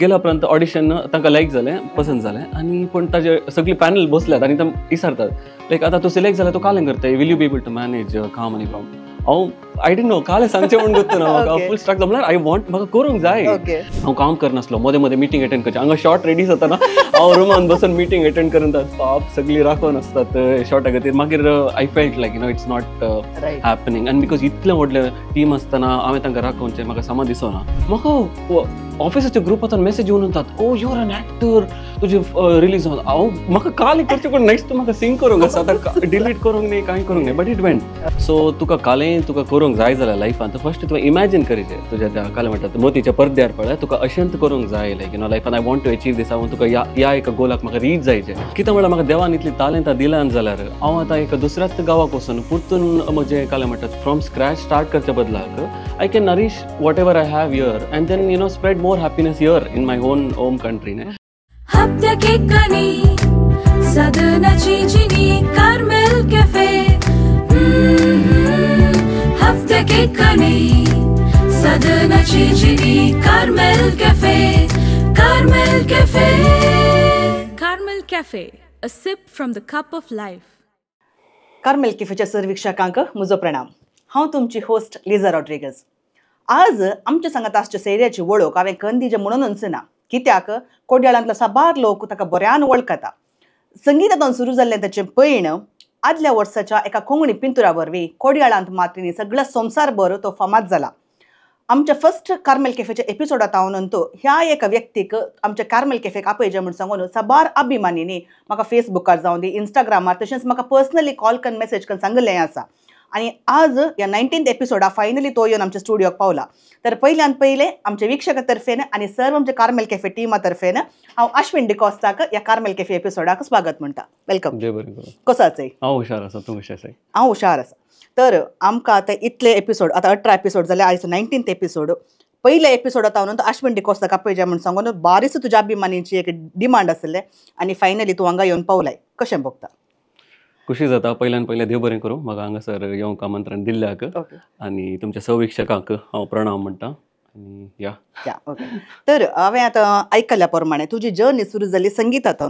गेल्या उपरांत ऑडिशन तांकां लायक जालें, पसंत जालें आनी पूण ताजे सगळी पॅनल बसल्यात आनी ते विचारतात लायक आतां तूं सिलेक्ट जाल्यार तूं कालें करताय, will you be able to manage काम आनी प्रॉब्लम. हांव I didn't no कालें सांगचें म्हूण गोत्तू ना म्हाका फूल स्ट्रक म्हणल्यार I want म्हाका करूंक जाय. हांव काम करनासलो, मदें मदें मिटींग एटेंड करचें. हांगा शॉर्ट रेडी जाताना हांव रुमान बसून मिटींग एटेंड करून पाप सगळीं राखून आसतात शॉर्टा खातीर. मागीर I felt like you know it's not happening आनी because इतलें व्हडलें टीम आसतना हांवें तांकां राखोवचें म्हाका समा दिसना. म्हाका ऑफिसाच्या ग्रुपांतल्यान मॅसेज येवन म्हणटात, oh you are an actor, तुजें रिलीज जावन. हांव म्हाका काल करचें पण नेक्स्ट म्हाका सिंग करूंक आसा, आतां डिलीट करूंक न्ही, कांय करूंक न्ही, बट it went. सो तुका कालें तुका करूंक जाय जाल्यार लायफान फर्स्ट तुवें इमॅजीन करचें तुज्या त्या कालें म्हणटात मोतीच्या पडद्यार पळय तुका अशेंच करूंक जाय लायक you know लायफान I want to achieve दीस. हांव तुका ह्या एका गोलाक म्हाका रीच जायचें. कितें म्हणल्यार म्हाका देवान इतली तालेंतां दिल्यान जाल्यार हांव आतां एका दुसऱ्याच गांवाक वचून परतून म्हजें कालें म्हणटात फ्रॉम स्क्रॅच स्टार्ट करच्या बदलाक I can nourish whatever I have here and then you know spread more happiness here in my own home country. Carmel Cafe, a sip from the cup of life. Carmel कॅफेच्या सर्विक्षकांक म्हजो प्रणाम. हांव तुमची host Liza Rodriguez. आज आमच्या सांगात आसच्या सैऱ्याची वळख हांवें कंदीजे म्हणूनच ना, कित्याक कोडयाळांतलो साबार लोक ताका बऱ्यान वळखता. संगीतांतून सुरू जाल्लें ताचें पयण आदल्या वर्साच्या एका कोंकणी पिंतुरा वरवीं कोडयाळांत मात्रीनी सगळ्या संवसारभर तो फामाद जाला. आमच्या फर्स्ट कार्मेल कॅफेच्या एपिसोडांत हांव तो ह्या एका व्यक्तीक आमच्या कार्मेल कॅफेक आपयचें म्हूण सांगून साबार अभिमानींनी म्हाका फेसबुकार जावं दी, इंस्टाग्रामार, तशेंच म्हाका पर्सनली कॉल करून मॅसेज करून सांगिल्लें आसा. आनी आज ह्या 19th एपिसोडा फायनली तो येवन आमच्या स्टुडियोक पावला. तर पयल्यान पयलें आमच्या वीक्षका तर्फेन आनी सर्व आमच्या कार्मेल कॅफे टिमा तर्फेन हांव अश्विन डिकॉस्ताक ह्या कार्मेल कॅफे एपिसोडाक स्वागत म्हणटा. Welcome. कसो आसा? हांव हुशार आसा, तूं कशें आसा? हांव हुशार आसा. तर आमकां आतां इतले एपिसोड, आतां 18 एपिसोड जाले, आयज 19th episode. पयल्या एपिसोडांत हांव अश्विन डिकॉस्ताक आपयचें म्हूण सांगून बारीच तुज्या अभिमानीची एक डिमांड आसलें आनी फायनली तूं हांगा येवन पावलाय, कशें भोगता? खुशी जाता. पयल्यान पयलें देव बरें करूं म्हाका हांगासर येवंक आमंत्रण दिल्ल्याक आनी तुमच्या सविक्षकांक हांव प्रणाम म्हणटा. आनी या या ओके. तर हांवें आतां आयकल्ल्या प्रमाणे तुजी जर्नी सुरू जाली संगीतांत.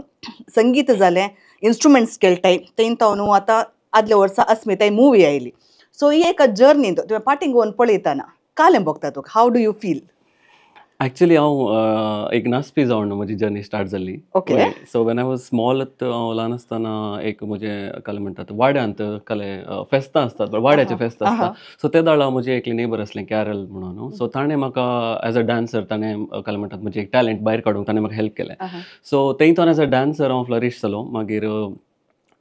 संगीत जालें, इन्स्ट्रुमेंट्स खेळटाय, तेंत न्हू आतां आदल्या वर्सा अस्मिताय मुवी आयली. सो ही एका जर्नींत तुवें फाटीं घेवन पळयतना कालें भोगता तुका, how do you feel? Actually हांव एक नाचपी जावन म्हजी जर्नी स्टार्ट जाल्ली. Okay. So when I was small, हांव ल्हान आसतना एक म्हजें कालें म्हणटात वाड्यांत कालें फेस्तां आसतात, वाड्याचें फेस्त आसता. सो ते दाळा म्हजें एकलें नेबर आसलें कॅरल म्हणून. सो ताणें म्हाका एज अ डान्सर ताणें कालें म्हणटात म्हजें एक टॅलंट भायर काडूंक ताणें म्हाका हेल्प केलें. सो थंय एज अ डान्सर हांव फ्लरीश जालो. मागीर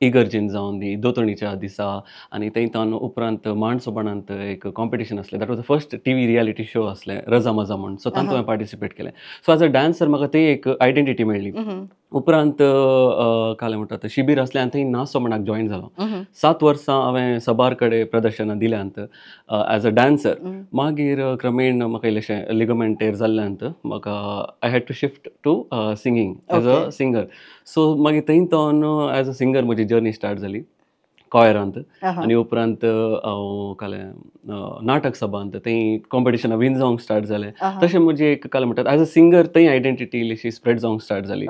इगर्जीन जावन दी दोतणीच्या दिसा आनी थंय तावन उपरांत मांड सोपाणांत एक कॉम्पिटिशन आसलें, that was the first TV reality show आसलें रजा मजा म्हूण. सो तातूंत हांवें पार्टिसिपेट केलें. सो एज अ डान्सर म्हाका थंय एक आयडेंटिटी मेळ्ळी. उपरांत कालें म्हणटात शिबीर आसलें आनी थंय नाच सोपाणाक जॉयन जालो. 7 वर्सां हांवें सबार कडेन प्रदर्शनां दिल्यांत एज अ डान्सर. मागीर क्रमेण म्हाका इल्लेशें लिगमेंट टेर जाल्ल्यांत म्हाका I had to shift to singing as a singer. So मागीर थंय तावन एज अ सिंगर म्हजी जर्नी स्टार्ट जाली कॉयरांत. आनी उपरांत हांव कालें नाटक सभांत थंय कॉम्पिटिशनां विन जावंक स्टार्ट जालें. तशें म्हजी एक कालें म्हणटात एज अ सिंगर थंय आयडेंटिटी इल्लीशी स्प्रेड जावंक स्टार्ट जाली.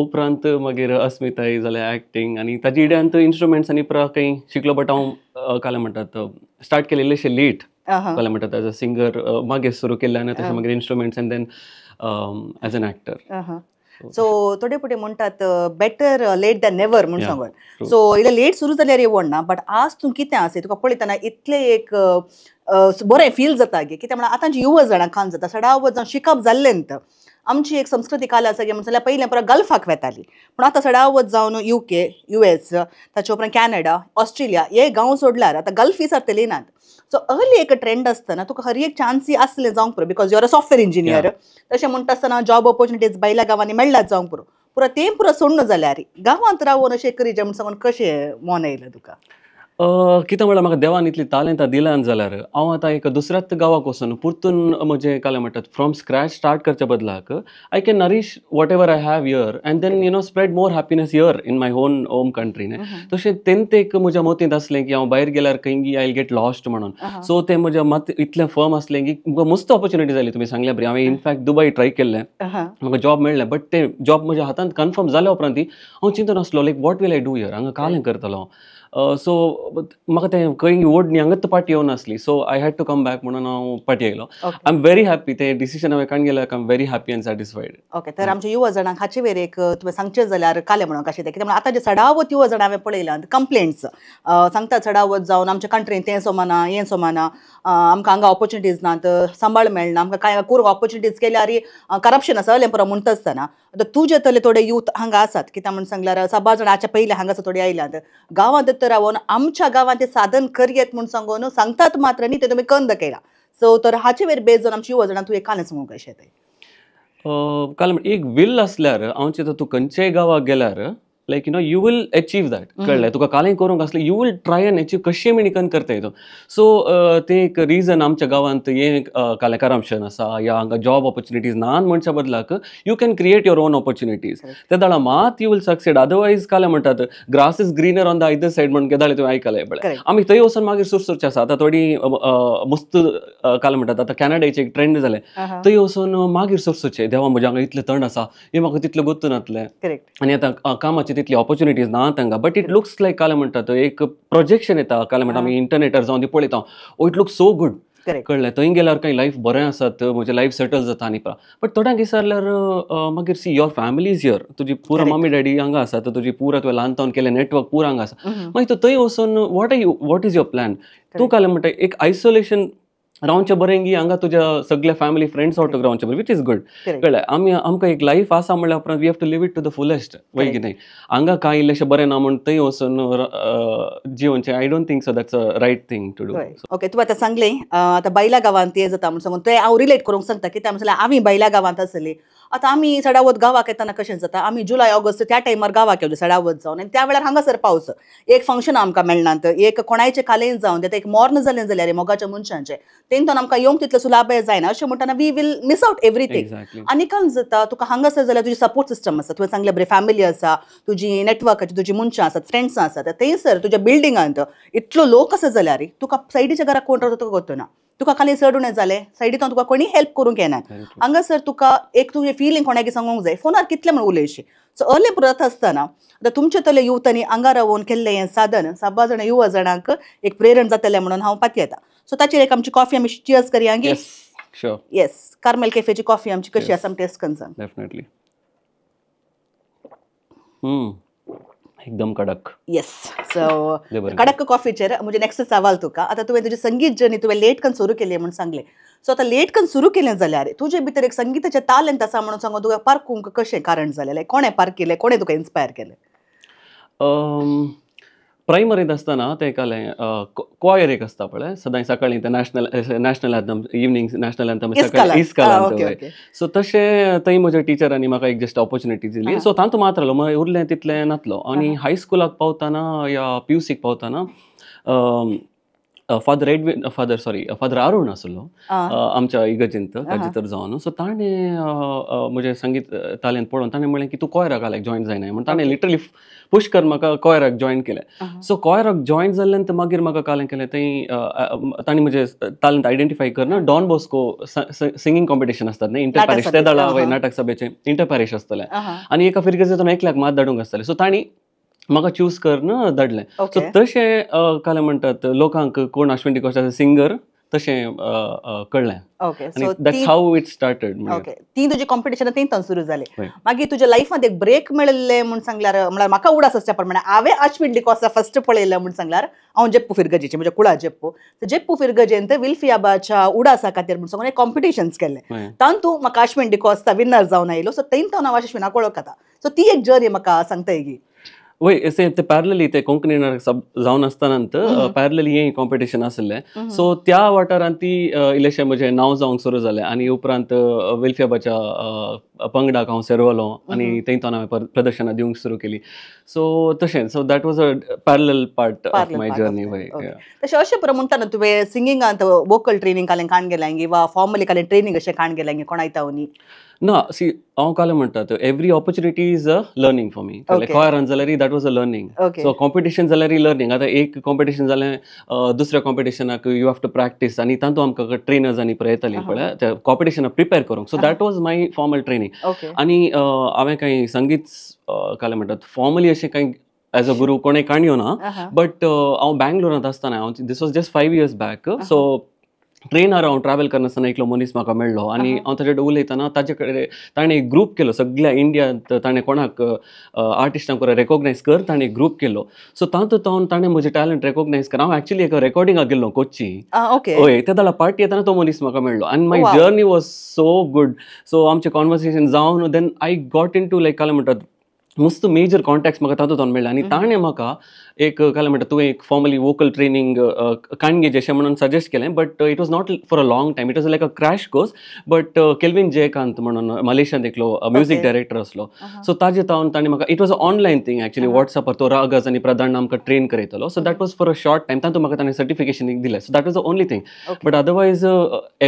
उपरांत मागीर अस्मिताय जालें एक्टींग आनी ताजी इड्यांत इन्स्ट्रुमेंट्स आनी प्रा खंय शिकलो. बट हांव कालें म्हणटात स्टार्ट केलें इल्लेशें लेट. कालें म्हणटात एज अ सिंगर मागीर सुरू केल्लें आनी तशें मागीर instruments and then as an actor. So थोडे फुडें म्हणटात बेटर लेट दॅन नेवर म्हूण सांगून. सो इल्लें लेट सुरू जाल्यार येवण ना, बट आज तूं कितें आसा तुका पळयतना इतलें एक बरें फील जाता गे. कित्याक म्हणल्यार आतांची युवा जाणां खान जाता सडावत जावन शिकप जाल्लें. आमची एक संस्कृती काल आसा की म्हणल्यार पयलें पुरो गल्फाक वेताली, पूण आतां सडावत जावन UK, US, ताचे उपरांत कॅनडा, ऑस्ट्रेलिया हे गांव सोडल्यार आतां गल्फ विसरतली नात. सो अर्ली एक ट्रेंड आसतना तुका हर एक चान्सी आसले जावंक पुरो, because you are a software engineer. तशें म्हणटा आसतना जॉब ऑपॉर्च्युनिटीज भायल्या गांवांनी मेळ्ळ्यात जावंक पुरो, पुरो तें पुरो सोडून जाल्यार गांवांत रावून अशें करीजे म्हूण सांगून कशें मन येयलें तुका? कितें म्हळ्यार म्हाका देवान इतली तालेंतां दिल्यान जाल्यार हांव आतां एक दुसऱ्याच गांवाक वचून परतून म्हजें कालें म्हणटात फ्रॉम स्क्रॅच स्टार्ट करच्या बदलाक I can nourish whatever I have here and then spread more happiness here in my own home country न्ही. तशें तेंत एक म्हज्या मतींत आसलें की हांव भायर गेल्यार खंय I get lost म्हणून. सो तें म्हज्या मत इतलें फर्म आसलें की म्हाका मस्त ऑपॉर्च्युनिटी जाली. तुमी सांगल्या बरी, हांवें इनफॅक्ट दुबय ट्राय केल्लें, म्हाका जॉब मेळ्ळें, बट तें जॉब म्हज्या हातांत कन्फर्म जाल्या उपरांत हांव चिंतून आसलो like what will I do here, हांगा कालें करतलो. सो म्हाका तें खंय ओडणी हांगाच पाटी येवन आसली, so I had to come back म्हणून हांव पाटी आयलो. I am very happy, तें डिसिजन हांवें काडून गेल्यार I am very happy and satisfied. Okay, तर आमच्या युवा जाणांक हाचे वेर एक तुवें सांगचें जाल्यार कालें म्हणून कशें तें, कित्याक म्हणल्यार आतां जे चडावत युवा जाणां हांवें पळयलां कंप्लेंट्स सांगता चडावत जावन आमच्या कंट्रीन तें सोमाना हें सोमाना, आमकां हांगा ऑपॉर्च्युनिटीज नात, सांबाळ मेळना, आमकां कांय करूंक ऑपॉर्च्युनिटीज केल्यार करप्शन आसा अलें पुरो म्हणटा आसतना. आतां तुजे तले थोडे यूथ हांगा आसात, कित्याक म्हण सांगल्यार साबार जाणां हाच्या पयलीं हांगासर थोडे आयल्यात गांवांत तर रावन आमच्या गांवांत ते साधन करयेत म्हूण सांगून सांगतात मात्र न्ही, ते तुमी कंद केला. सो तर हाचे वेर बेज जावन आमची युवा जाणां तूं एक कालें सांगूंक कशें तें? काल एक will आसल्यार हांव चिंतता तूं खंयच्याय गांवाक गेल्यार like you will achieve that. कळ्ळें तुका कालें करूंक आसलें you will try and achieve, कशें मिणीकन करता तूं. सो तें एक रिजन आमच्या गांवांत हें कालें करप्शन आसा या हांगा जॉब ऑपॉर्च्युनिटीज ना म्हणच्या बदलाक you can create your own opportunities. ते दाडा मात you will succeed, otherwise कालें म्हणटात grass is greener on the either side म्हणून केदाळे तुवें आयकलें पळय. आमी थंय वचून मागीर सुरसुरचें आसा. आतां थोडी मस्त कालें म्हणटात आतां कॅनडाचे एक ट्रेंड जालें, थंय वचून मागीर सुरसुरचें देवा म्हज्या हांगा इतलें थंड आसा, हें म्हाका तितलें गोत्तू नातलें आनी आतां कामाचें तितली ऑपॉर्च्युनिटीज ना तांकां. बट it looks लायक कालें म्हणटात एक प्रोजेक्शन येता, कालें म्हणटा आमी इंटरनेटार जावन ती पळयता, oh it looks so good, कळ्ळें थंय गेल्यार कांय लायफ बरें आसात, म्हजें लायफ सेटल जाता आनी बट थोड्यांक विचारल्यार मागीर see your family is here, तुजी पुरा मम्मी डॅडी हांगा आसा, तुजी पुरा तुवें ल्हान तावन केलें नेटवर्क पुरा हांगा आसा, मागीर तूं थंय वचून what are you, what is your plan. तूं कालें म्हणटा एक आयसोलेशन रावचें बरें की हांगा तुज्या सगल्या फॅमिली फ्रेंड्स आवटक रावचें बरें, which is good. कळ्ळें आमी आमकां एक लायफ आसा म्हणल्या उपरांत we have to live it to the fullest, वय की न्ही. हांगा कांय इल्लेशें बरें ना म्हूण थंय वचून जिवनचें I don't think so that's a right thing to do. Okay, तूं आतां सांगलें आतां बायला गांवांत तें जाता म्हूण सांगून तें हांव रिलेट करूंक सांगता, कित्याक म्हणल्यार आमी बायला गांवांत आसली. आतां आमी चडावत गांवाक येतना कशें जाता, आमी जुलय ऑगस्ट त्या टायमार गांवाक येवचे चडावत जावन, आनी त्या वेळार हांगासर पावस, एक फंक्शन आमकां मेळनात, एक कोणायचें कालें जावन तें एक मोर्न जालें जाल्यार मोगाच्या मनशांचें तेंतून आमकां येवंक तितलें सुलाभय जायना. अशें म्हणटना we will miss out everything. आनी कांय जाता तुका हांगासर जाल्यार तुजी सपोर्ट सिस्टम आसा, तुवें सांगलें बरें फॅमिली आसा, तुजी नेटवर्काची तुजी मनशां आसात, फ्रेंड्सां आसात, थंयसर तुज्या बिल्डिंगांत इतलो लोक आसा जाल्यार तुका सायडीच्या घराक कोण रावता तुका गोत्तो ना, तुका खाली चड उणें जालें सायडींतल्यान तुका कोणी हेल्प करूंक येना. हांगासर तुका एक तुजें फिलींग कोणाक सांगूंक जाय, फोनार कितलें म्हण उलयशी. सो अर्ले पुरो आसतना आतां तुमचे तले युवतांनी हांगा रावून केल्लें हें साधन साबार जाणां युवा जाणांक एक प्रेरण जातलें म्हणून हांव पातयेता. सो ताचेर एक आमची कॉफी आमी चियर्स करया. येस, कार्मेल कॅफेची कॉफी आमची कशी आसा टेस्ट करून सांग. डेफिनेटली एकदम कडक. येस, सो कडक कॉफीचेर म्हजें नेक्स्ट सवाल तुका. आतां तुवें तुजें संगीत जर्नी तुवें लेट कन सुरू केली म्हूण सांगलें, सो आतां लेट कन सुरू केलें जाल्यार तुजे भितर एक संगीताचें तालेंत आसा म्हणून सांगून तुका पारखूंक कशें कारण जालें, कोणें पारखिलें, कोणें तुका इन्स्पायर केलें? प्रायमरींत आसतना तें कालें क्वायर एक आसता पळय, सदांय सकाळीं तें national national anthem, evening national anthem सकाळीं इस्कालांत. सो तशें थंय म्हज्या टिचरांनी म्हाका एक जस्ट ऑपॉर्च्युनिटी दिली, सो तातूंत मात रावलो, मागीर उरलें तितलें नातलो. आनी हायस्कुलाक पावतना या पीयूसीक पावतना फादर एडविन फादर अरुण आसलो आमच्या इगर्जेंत काजितर जावन. सो ताणें म्हजें संगीत तालेंत पळोवन ताणें म्हणलें की तूं कॉयराक लायक जॉयन जायना म्हण, ताणें लिटरली पुश कर म्हाका कॉयराक जॉयन केलें. सो कॉयराक जॉयन जाल्ल्यान मागीर म्हाका कालें केलें थंय ताणें म्हजें तालेंत आयडेंटिफाय करना डॉन बॉस्को सिंगींग कॉम्पिटिशन आसतात न्ही इंटर पॅरिश, ते दळा नाटक सभेचें इंटर पॅरिश आसतलें आनी एका फिरगेजेतून एकल्याक मात धाडूंक आसतलें. सो तांणी म्हाका चूज करून धाडलें. सो तशें कालें म्हणटात लोकांक कोण अश्विन डिकोस्टा सिंगर तशें कळ्ळें. That's how it started. Okay, ती तुजी कॉम्पिटिशन थंय सुरू जालें. मागीर तुज्या लायफांत एक ब्रेक मेळिल्लें म्हूण सांगल्यार, म्हळ्यार म्हाका उडास आसच्या प्रमाणे हांवें अश्विन डिकोस्टा फर्स्ट पळयलें म्हूण सांगल्यार हांव जेप्पू फिरगजेचें, म्हज्या कुळा जेप्पू, जेप्पू फिरगजेंत विल्फियाबाच्या उडासा खातीर म्हूण सांगून एक कॉम्पिटिशन्स केल्लें, तातूंत म्हाका अश्विन डिकोस्टा विनर जावन आयलो. सो थंय हांव अश्विनाक वळखता. सो ती एक जर्नी म्हाका सांगता की. वय सेम ते पॅरलली ते कोंकणी नाटक सब जावन आसतना पॅरलली हें कॉम्पिटिशन आसलें. सो त्या वाठारांत ती इल्लेशें म्हजें नांव जावंक सुरू जालें आनी उपरांत विल्फियाबाच्या पंगडाक हांव सेरवलो आनी थंय हांवें प्रदर्शनां दिवंक सुरू केली. सो तशें, so that was a parallel part of my journey. वय तशें अशें पुरो म्हणटा न्हू तुवें सिंगिंगांत वोकल ट्रेनींग कालें काण गेलें वा फॉर्मली कालें ट्रेनींग अशें काण गेलें कोणायता न्ही? ना, सी हांव काल म्हणटा every opportunity is a learning for me. कॉयरान जाल्यार that was a learning, so competition जाल्यार लर्नींग. आतां एक कॉम्पिटिशन जालें दुसऱ्या कॉम्पिटिशनाक you have to practice आनी तातूंत आमकां ट्रेनर्स आनी पळय येतालीं पळय त्या कॉम्पिटिशनाक प्रिपेर करूंक. So that was my formal training. आनी हांवें कांय संगीत काल म्हणटात फॉर्मली अशें कांय एज अ गुरू कोणें काणयो ना, बट हांव बँगलोरांत आसतना, हांव this was just 5 years back, so ट्रेनार हांव ट्रॅवल करनासतना एकलो मनीस म्हाका मेळ्ळो आनी हांव ताजे कडेन उलयतना ताजे कडेन ताणें एक ग्रूप केलो सगळ्या इंडियांत, ताणें कोणाक आर्टिस्टांक रेकोगनायज कर ताणें एक ग्रूप केलो. सो तातूंत हांव ताणें म्हजें टॅलंट रेकोगनायज कर. हांव एक्चुअली एका रेकॉर्डिंगाक गेल्लो कोच्ची, हय, ते जाल्यार पार्टी येतना तो मनीस म्हाका मेळ्ळो आनी my journey was so good. So आमचें कॉन्वर्सेशन जावन then I got into like काय म्हणटात मस्त मेजर कॉन्टॅक्ट्स म्हाका तातूंत मेळ्ळे आनी ताणें म्हाका एक काय म्हणटा तुवें एक फॉर्मली वोकल ट्रेनींग काणगेज अशें म्हणून सजेस्ट केलें, but it was not for a long time, it was like a crash course. But Kelvin Jayakant म्हणून मलेशियांत एकलो म्युजीक डायरेक्टर आसलो, सो ताजे तावन ताणें म्हाका, it was a online thing actually, व्हॉट्सॅपार तो रागज आनी प्रधान आमकां train करयतलो. So that was for a short time, तातूंत म्हाका ताणें सर्टिफिकेशन एक दिलें. So that was the only thing, but otherwise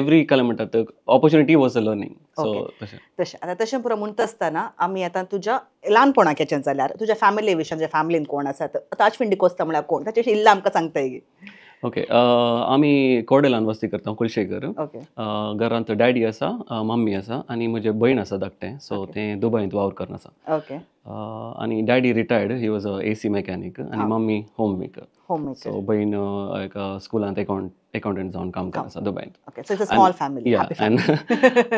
every काय म्हणटात opportunity was a learning. So तशें तशें आतां तशें पुरो म्हणटा आसतना आमी आतां तुज्या ल्हानपणाकेचें जाल्यार तुज्या फॅमिली विशयान, तुज्या फॅमिलीन कोण आसात, आतां आजफिंडी कोस्ता म्हळ्यार कोण, ताचे विशीं इल्लें आमकां सांगता गे? ओके, आमी कोडेलान वस्ती करता, कुलशेखर. घरांत डॅडी आसा, मम्मी आसा आनी म्हजें भयण आसा धाकटें, सो तें दुबयंत वावर करून आसा. ओके. आनी daddy retired, he was a AC mechanic आनी mummy home maker. So भयण एका स्कुलांत एकाउंटंट जावन काम करता आसा दुबयंत. Okay, so it's a small family. Yeah, and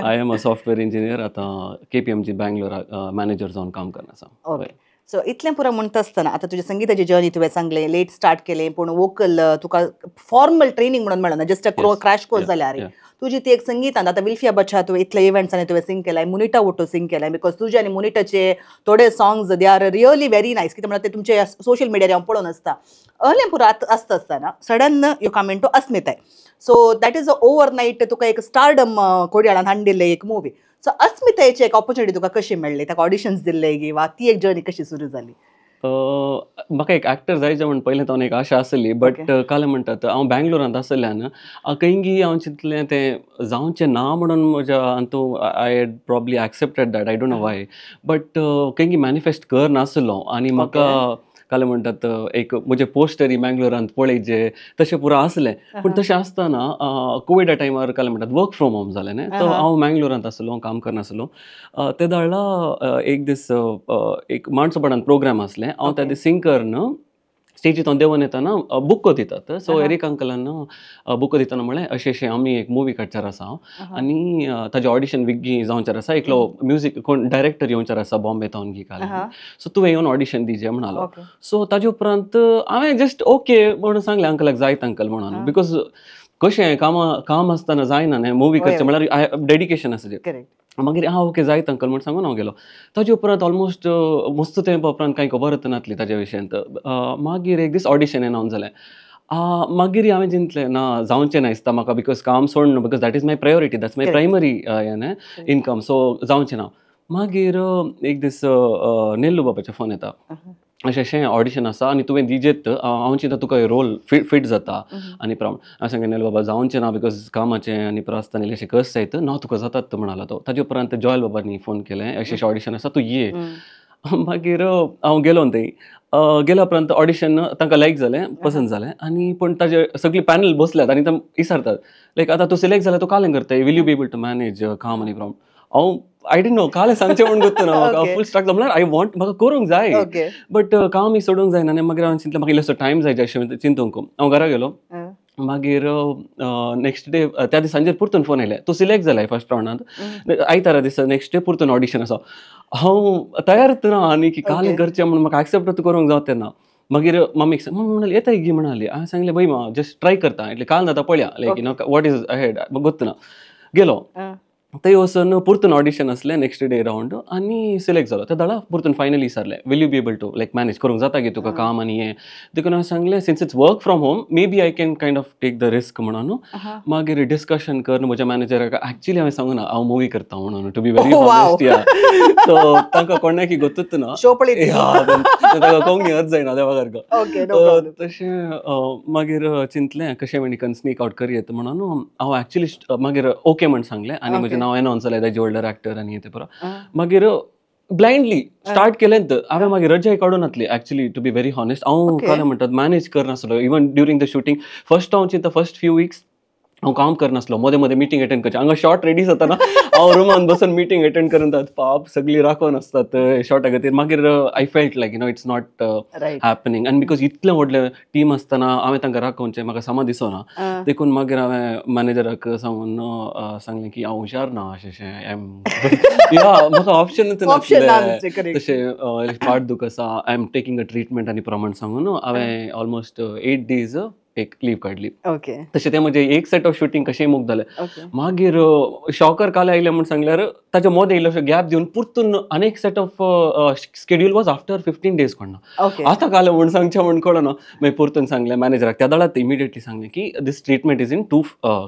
I am a software engineer, आतां KPMG Bangalore manager जावन काम करता आसा. ओके, सो इतलें पुरो म्हणटा आसतना आतां तुज्या संगिताची जर्नी तुवें सांगलें, लेट स्टार्ट केलें, पूण वोकल तुका फॉर्मल ट्रेनींग म्हणून मेळना, जस्ट अ क्रॅश कोर्स जाल्यार तुजी ती एक संगितान आतां विल्फिया बच्चा तुवें इतले इव्हेंट्सांनी तुवें सिंग केलाय, मुनिटा वोटो सिंग केलाय, because तुजे आनी मुनिटाचे थोडे songs they are really very nice, कितें म्हणल्यार ते तुमचे सोशल मिडियार हांव पळोवन आसता. अहलें पुरो आसता आसतना sudden you come into Asmitay, so that is a overnight तुका एक स्टारडम कोडयाळान हाडिल्लें एक मुवी. सो अस्मितायेची एक ऑपॉर्च्युनिटी तुका कशी मेळ्ळी, ताका ऑडिशन्स दिल्ले गी वा ती एक जर्नी कशी सुरू जाली? म्हाका एक एक्टर जायचें म्हण पयलें तावन एक आशा आसली, बट काल म्हणटात हांव बँगलोरांत आसल्यान खंयगी हांव चिंतलें तें जावचें ना म्हणून म्हज्या हातूंत I had probably accepted that, I don't know why, but खंयगी मॅनिफेस्ट कर नासलो आनी म्हाका काल म्हणटात एक म्हजे पोस्टरी बँगलोरांत पळयचे तशें पुरो आसलें. पूण तशें आसतना कोविडा टायमार काल म्हणटात वर्क फ्रॉम होम जालें न्ही, तो हांव बँगलोरांत आसलो, काम करनासलो. ते दाळा एक दीस एक माणसोपणान प्रोग्राम आसलें, हांव त्या दीस सिंग करन स्टेजींत देंवन येतना बुको दितात. सो एरीक अंकलान बुको दितना म्हळें अशें अशें आमी एक मुवी काडचार आसा आनी ताजें ऑडिशन विग्गी जावचार आसा, एकलो म्युजीक कोण डायरेक्टर येवचार आसा बॉम्बे तावन गी काल, सो तुवें येवन ऑडिशन दिजे म्हणालो. सो ताजे उपरांत हांवें जस्ट ओके म्हणून सांगलें अंकलाक, जायत अंकल म्हणून, because कशें काम आसतना जायना न्ही मुवी करचें म्हळ्यार डेडिकेशन आसा तें. मागीर हां ओके जायत अंकल म्हण सांगून हांव गेलो. ताजे उपरांत ऑलमोस्ट मस्त तेंपा उपरांत कांय खबरच नासली ताज्या विशयांत. मागीर एक दीस ऑडिशन एनावन्स जालें, मागीर हांवें चिंतलें ना जावचें ना दिसता म्हाका, because काम सोडना, because that is my priority, that's my primary हें न्ही इनकम, सो जावचें ना. मागीर एक दीस नेल्लू बाबाचो फोन येता, अशें अशें ऑडिशन आसा आनी तुवें दिजेत, हांव चिंता तुका रोल फिट जाता आनी प्रमाण. हांवें सांगलें नेल्लू बाबा जावचें ना because कामाचें आनी प्रास्तान इल्लेशें कस जायत ना तुका जातात म्हणालो तो. ताजे उपरांत जॉयल बाबांनी फोन केलें, अशें अशें ऑडिशन आसा तूं ये. मागीर हांव गेलो थंय, गेल्या उपरांत ऑडिशन तांकां लायक जालें, पसंत जालें आनी पूण ताजे सगळी पॅनल बसल्यात आनी ते विचारतात लायक आतां तूं सिलेक्ट जाल्यार तूं कालें करताय, will you be able to manage काम आनी प्रॉब्लम. हांव I didn't no कालें सांगचें म्हूण गोत्त ना म्हाका, फूल स्ट्रक म्हळ्यार I want म्हाका करूंक जाय बट कामय सोडूंक जायना. आनी मागीर हांवें चिंतलें म्हाका इल्लोसो टायम जाय अशें चिंतूंक. हांव घरा गेलो, मागीर नेक्स्ट डे त्या दिसा सांजेर परतून फोन आयले, तूं सिलेक्ट जालाय फर्स्ट रावंडांत, आयतारा दिसा नेक्स्ट डे परतून ऑडिशन आसा. हांव तयारच ना आनी की कालें करचें म्हूण म्हाका एक्सेप्ट करूंक जावचें ना. मागीर मम्मीक मम्मी म्हणाली येताय गी म्हणाली, हांवें सांगलें बाय मा जस्ट ट्राय करता, इतलें काल जाता पळया, like you know what is ahead गोत्त ना. गेलो थंय वचून परतून ऑडिशन आसलें नेक्स्ट डे रावंड आनी सिलेक्ट जालो. त्या दळा परतून फायनली विचारलें, will you be able to like manage करूंक जाता की तुका काम आनी हें. देखून हांवें सांगलें, since it's work from home, maybe I can kind of take the risk म्हणून. मागीर डिस्कशन करून म्हज्या मॅनेजराक एक्चुअली हांवें सांगू ना हांव मुवी करता म्हणून, टू बी व्हेरी ऑनेस्ट. या, सो तांकां कोणाकी गोतूच ना. शो पळयत. ताका कोंकणी अर्थ जायना देवा सारको. तशें मागीर चिंतलें कशें म्हणी स्नीक आउट करयेत म्हणून. हांव एक्चुअली मागीर ओके म्हण सांगलें आनी म्हजें नांव अनाउन्स जालें दायजी व्हडलो एक्टर आनी तें पुरो. मागीर ब्लायंडली स्टार्ट केलें तर हांवें. मागीर रजाय काडून नासली actually, to be very honest. हांव काय म्हणटात manage करनासलो even during the shooting. First हांव चिंता फर्स्ट फ्यू विक्स हांव काम करनासलो, मदें मदें मिटींग अटेंड करचें. हांगा शॉट रेडी जाताना हांव रुमान बसून मिटींग अटेंड करून पाप सगळीं राखून आसतात शॉटा खातीर. मागीर I felt like it's not happening आनी because इतलें व्हडलें टीम आसतना हांवें तांकां राखोवचें म्हाका समा दिसना. देखून मागीर हांवें मॅनेजराक सांगून सांगलें की हांव हुशार ना अशें अशें, या म्हाका ऑप्शनूच नासलें. तशें पाट दूख आसा, I am taking a treatment आनी प्रमाण सांगून हांवें ऑलमोस्ट 8 days एक लीव काडली. तशें तें म्हजें एक सेट ऑफ शुटींग कशेंय मुग जालें. मागीर शॉकर काल आयलें म्हूण सांगल्यार ताच्या मदें इल्लोसो गॅप दिवन परतून आनी एक set of schedule was after 15 days कोण ना. आतां काल म्हूण सांगचें म्हूण कळना. मागीर परतून सांगलें मॅनेजराक त्या दळात इमिडिएटली सांगलें की this treatment is in 2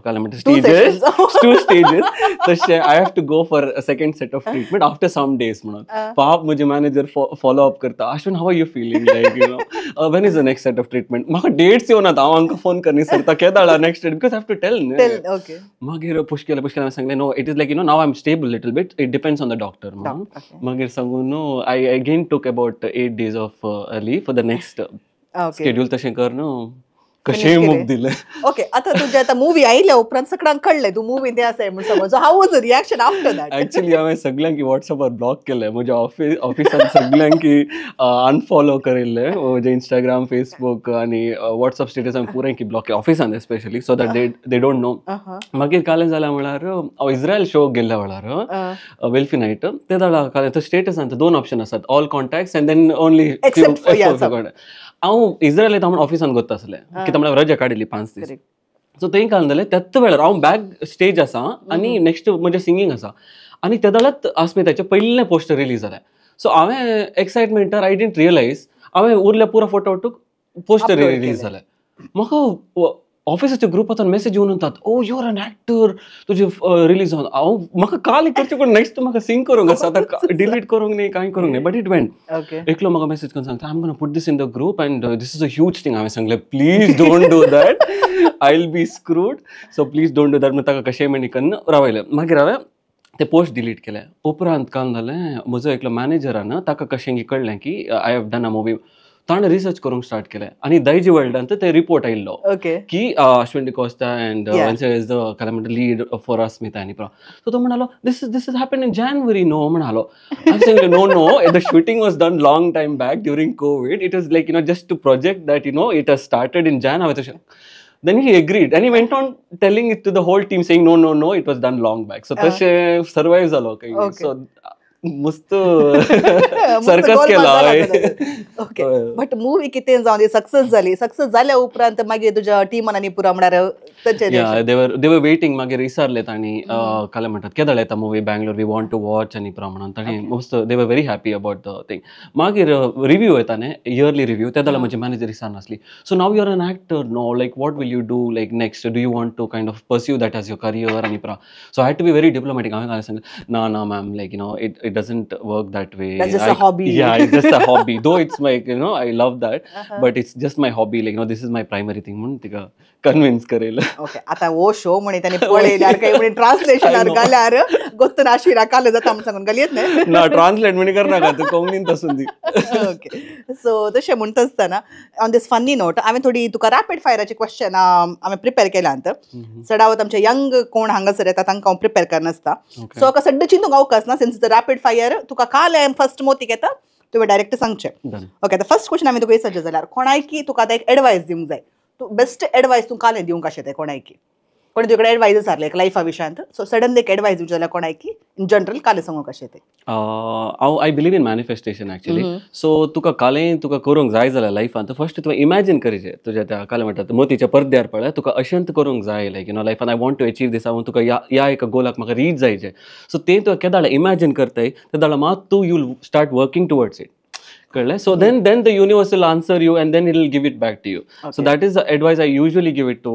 काल म्हणटा स्टेजीस, 2 स्टेजीस. तशें I have to go for second set of treatment after some days म्हणून. पाप म्हजे मॅनेजर फॉलो अप करता, Ashwin how are you feeling, like you know when is the next set of treatment. म्हाका dates येवनात, हांव आमकां phone करनी सरता केदाळा next date because I have to tell. मागीर पुश केलें पुश केलें, सांगलें no it is like you know now I am stable little bit, it depends on the doctor म्हणून. मागीर सांगून no I again took about 8 days of leave for the next schedule. तशें करून कशेंय मुख दिलें. ओके, आतां तुजें आतां मुवी आयल्या उपरांत सगळ्यांक कळ्ळें तूं मुवी तें आसा म्हूण समज. How was the reaction after that? Actually हांवें सगळ्यांक व्हॉट्सएपार ब्लॉक केलें, म्हज्या ऑफिसान सगळ्यांक अनफॉलो करिल्लें, म्हजें इंस्टाग्राम फेसबूक आनी व्हॉट्सएप स्टेटस हांवें पुराय ब्लॉक केलें ऑफिसान especially, so that they don't know. मागीर कालें जालें म्हळ्यार हांव इस्रायल शो गेल्ल्या वेळार वेल्फी नायट ते दाडा कालें स्टेटसान 2 ऑप्शन आसात, all contacts and then only. हांव इस्रायल येता म्हूण ऑफिसान गोत्ता आसलें कित्याक म्हळ्यार रजा काडिल्ली 5 दीस. सो थंय काल जालें त्याच वेळार हांव बॅक स्टेज आसा आनी नेक्स्ट म्हजें सिंगींग आसा आनी त्या वेळार अस्मिताचें पयलें पोस्टर रिलीज जालें. सो हांवें एक्सायटमेंटार I didn't realise हांवें उरल्या पुरो फोटो पोस्टर रिलीज जालें. म्हाका ऑफिसाच्या ग्रुपांतून मॅसेज येवन म्हणटात, ओ you are an actor, तुजें रिलीज जावन. हांव म्हाका काल करचें पण नेक्स्ट म्हाका सिंग करूंक आसा, आतां डिलीट करूंक न्ही कांय करूंक न्ही, बट it went. एकलो म्हाका मॅसेज करून सांगता I am gonna put this in the group and this is a huge thing. हांवें सांगलें please don't do that, I will be screwed, so please don't do that. म्हण ताका कशेंय म्हणी कन्न रावयलें. मागीर हांवें ते पोस्ट डिलीट केले. उपरांत काल जालें म्हजो एकलो मॅनेजरान ताका कशें कळ्ळें की I have done a movie, ताणें रिसर्च करूंक स्टार्ट केलें आनी दायजी वर्ल्डांत ते रिपोर्ट आयिल्लो की Ashwin D'Costa and is the काय म्हणटा लीड फॉर अस्मिता आनी प्रा. सो तो म्हणालो this is happen in January no म्हणालो. हांवें सांगलें no no the shooting was done long time back during COVID, it was like you know just to project that you know it has started in Jan. हांवें तशें. Then he agreed and he went on telling it to the whole team saying no no no it was done long back. So तशें survive जालो. So मस्त circus केला. Okay, but movie कितें जावन success जाली. Success जाल्या उपरांत मागीर तुज्या टिमान आनी पुरा म्हळ्यार दे वर वेटिंग. मागीर विचारले तांणी काल म्हणटात केदळ येता movie Bangalore, we want to watch आनी प्रमाणान तांणी मस्त they were very happy about the thing. मागीर रिव्यू येता न्ही, इयरली रिव्यू, ते जाल्यार म्हजी मॅनेजर विचार नासली, so now you are an actor no, like what will you do like next, do you want to kind of pursue that as your career आनी प्रा. So I had to be very diplomatic. हांवें काल सांगलें ना ना ma'am, like you know it doesn't work that way. That's just a hobby. Yeah, it's just a hobby. Though it's my, you know, I love that, but it's just my hobby. Like, you know, this is my primary thing. म्हणून तिका convince करेल. Okay, आता वो show म्हणे त्याने पळयल्यार काय म्हणे ट्रान्सलेशन घाल्यार गोत्तन अश्विना काल जाता म्हण सांगून घालयत न्ही ना, ट्रान्सलेट म्हणे करनाका तूं कोंकणीन तसून दी. ओके, सो तशें म्हणटा आसतना ऑन this funny note हांवें थोडी तुका रॅपीड फायराचे क्वेश्चन हांवें प्रिपेर केल्यांत. चडावत आमचे यंग कोण हांगासर येता तांकां हांव प्रिपेर करनासता. सो म्हाका सड्ड चिंतूंक अवकाश ना, सिन्स रॅपीड फायर तुका काल फर्स्ट मोतीक येता तुवें डायरेक्ट सांगचें. ओके, आतां फर्स्ट क्वेश्चन हांवें तुका विचारचें जाल्यार कोणायकी तुका आतां एक एडवायस दिवंक जाय, तूं बेस्ट एडवायस तूं काल दिवंक अशें तें कोणायकी? कोणी तुकडे एडवायज विचारले एक लायफा विशयांत, सो सडनली एक एडवायज दिवचें जाल्यार कोणाक की इन जनरल कालें सांगूंक कशें तें? हांव I believe in manifestation actually. So तुका कालें तुका करूंक जाय जाल्यार लायफान फर्स्ट तुवें इमॅजीन करचें तुज्या त्या कालें म्हणटात मतीच्या पडद्यार पळय तुका अशेंच करूंक जाय, लायक you know लायफान I want to achieve this, हांव तुका ह्या एका गोलाक म्हाका रीच जायचें. सो तें तुका केदाळा इमॅजीन करताय तेदाळा मात तूं you start working towards it, कळ्ळें? So then the universe will answer you and then it will give it back to you. So that is the advice I usually give it to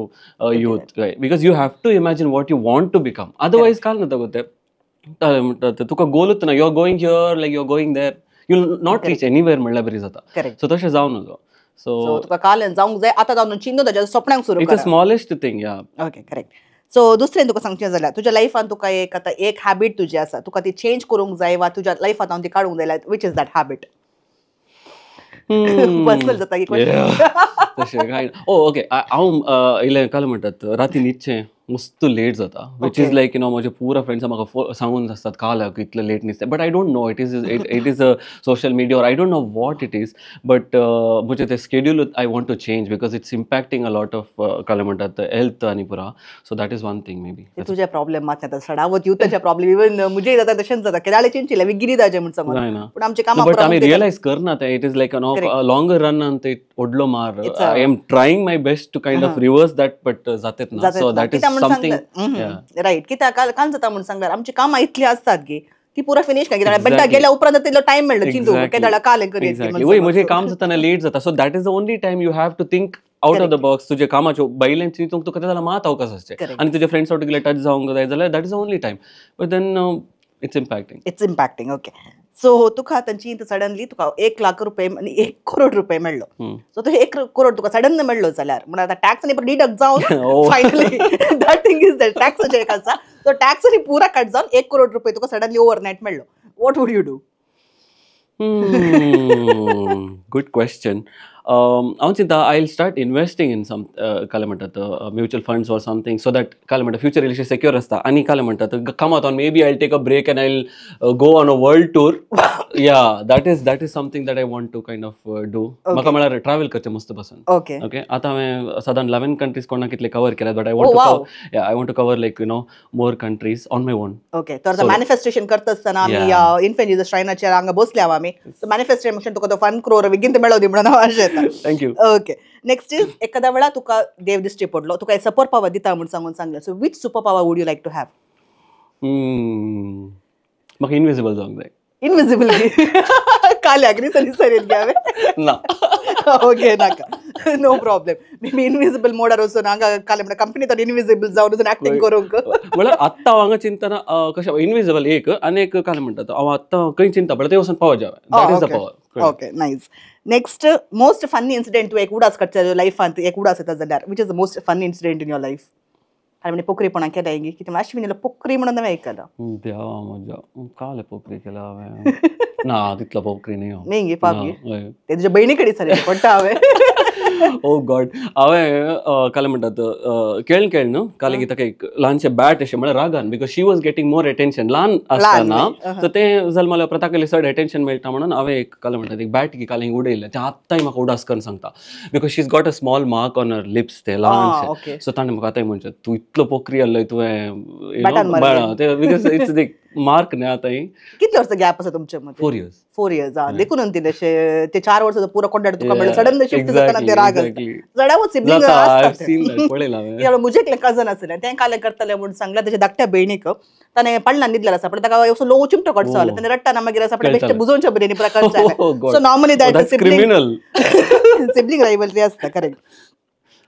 youth, because you have to imagine what you want to become. Otherwise काल ना गोते तुका गोलूच ना, you are going here like you are going there, you will not reach anywhere म्हणल्यार बरी जाता. So तशें जावं नजो. सो तुका काल जावंक जाय आतां जावन चिंतून ताच्या स्वप्नांक सुरू. It's a smallest thing. Yeah okay correct. So दुसरें तुका सांगचें जाल्यार तुज्या लायफान तुका एक आतां एक हॅबिट तुजी आसा, तुका ती चेंज करूंक जाय वा तुज्या लायफान हांव ती काडूंक जाय, which is that habit? Personal जाता की तशें काय? ओके, हांव इल्लें काल म्हणटात राती न्हिदचें मस्त लेट जाता, which is like you know म्हजे पुरा फ्रेंड्स म्हाका सांगून आसतात काल इतलें लेट न्हिदता, but I don't know it is it is a social media or I don't know what it is, but म्हजें तें schedule I want to change because it's impacting a lot of काल म्हणटात health आनी पुरा. So that is one thing maybe. तुजे problem मात आतां सडावत युथाचे problem even म्हजे जाता तशेंच जाता, केदाळे चेंज केल्या गिरी जायचें म्हूण सांगून, पूण आमचें काम बट आमी रियलायज करना तें. It is like longer run आनी ते व्हडलो मार. I am trying my best to kind of reverse that, but जातेच ना. So that is something right. कित्याक काल जाता म्हूण सांगल्यार आमची कामां इतलीं आसतात गी ती पुरा फिनीश काय कित्याक बेड्डा गेल्या उपरांत तितलो टायम मेळ्ळो चिंतूंक केदाळा काल करीत. वय म्हजें काम जातना लेट जाता, so that is the only time you have to think out of the box. तुजे कामाच्यो भायल्यान चिंतूंक तुका तें जाल्यार मात अवकाश आसचें आनी तुजे फ्रेंड्स आवट गेले टच जावंक जाय जाल्यार that is the only time, but then it's impacting. It's impacting. Okay, so तुका आतां चिंत सडनली तुका 1 लाख रुपये आनी 1 करोड रुपये मेळ्ळो. सो तो 1 करोड तुका सडन मेळ्ळो जाल्यार म्हणून आतां टॅक्स आनी डिडक्ट जावन finally that thing is that टॅक्साचें एक आसा, सो टॅक्स आनी पुरा कट जावन 1 करोड रुपये तुका सडनली ओवरनायट मेळ्ळो, what would you do? Good question. हांव चिंता I will start investing in some कालें म्हणटात mutual funds or something, so that कालें म्हणटा फ्युचर इल्लेशें सेक्युअर आसता. आनी कालें म्हणटात कामात on maybe I will take a break and I will go on a world tour. Yeah that is something that I want to kind of do. म्हाका म्हळ्यार travel करचें मस्त पसून. ओके ओके, आतां हांवें सादारण 11 कंट्रीज कोणाक कितले कवर केल्यात, but I want to cover, yeah I want to cover like you know more countries on my own. Okay, तर आतां मॅनिफेस्टेशन करता आसतना आमी इन्फेंट जीजस श्रायनाचेर हांगा बसल्या आमी, सो मॅनिफेस्टेशन तुका तो 1 करोड बेगीन मेळो दी म्हणून हांव आशेता. Thank you. Okay, next is एखाद्या वेळा तुका देव दिश्टी पडलो, तुका सुपर पावर दिता म्हूण सांगून सांगलें, so which super power would you like to have? म्हाका इनविजिबल जावंक जाय. इनविजिबल काल्याक न्ही सरीत गे हांवें ना. ओके नाका, नो प्रॉब्लेम. मी इनविजिबल मोडार वचून हांगा काल म्हणटा कंपनी तर इनविजिबल जावन वचून एक्टींग करूंक म्हळ्यार आत्तां हांव हांगा चिंतना कशें इनविजिबल एक आनी एक काल म्हणटा हांव आत्तां खंय चिंता पळय थंय वचून पावर जाय, that is the power. Okay nice. Next most funny incident तूं एक उडास काडटा लायफांत, एक उडास येता जाल्यार which is the most funny incident in your life? आनी म्हणजे पोकरीपणां केल्याय गी कितें अश्विनीला पोकरी म्हणून हांवें आयकलां. देवा म्हज्या काल पोकरी केला हांवें? ना तितलो पोकरी न्ही हांव. न्ही गे पाप गे, ते तुज्या भयणी कडेन सारकें पडटा हांवें. ओ गॉड, हांवें काल म्हणटात खेळ खेळ न्हू काल ताका एक ल्हानशें बॅट अशें म्हळ्यार रागान, because she was getting more attention ल्हान आसतना, सो तें जल्माल्या उपरांत ताका चड एटेन्शन मेळटा म्हणून हांवें एक काल म्हणटात एक बॅट काल उडयलें, तें आत्तांय म्हाका उडास करून सांगता, because she is got a small mark on her lips, तें ल्हानशें. सो ताणें म्हाका आतांय म्हणचें तूं इतलो पोकरी आहलोय तुवें, because it's the mark न्ही आतांय. कितले वर्सां गॅप आसा तुमचे मदीं? 4 years. 4 years. देखून तितलेशे ते 4 वर्सां पुरो कोंडाट तुका मेळ्ळें, सडन शिफ्ट जातना ते राग चडावत सिबलिंग आसता. म्हजें एकलें कजन आसलें, तें कालें करतलें म्हूण सांगलें तेच्या धाकट्या भयणीक, ताणें पडला न्हिदलेलें आसा, पण ताका असो लो चिमटो कडचो जालो, ताणें रडटाना मागीर आसा आपणें बेश्टें बुजोवच्या भुरग्यांनी प्रकार जालें. So normally that sibling rivalry आसता. करेक्ट.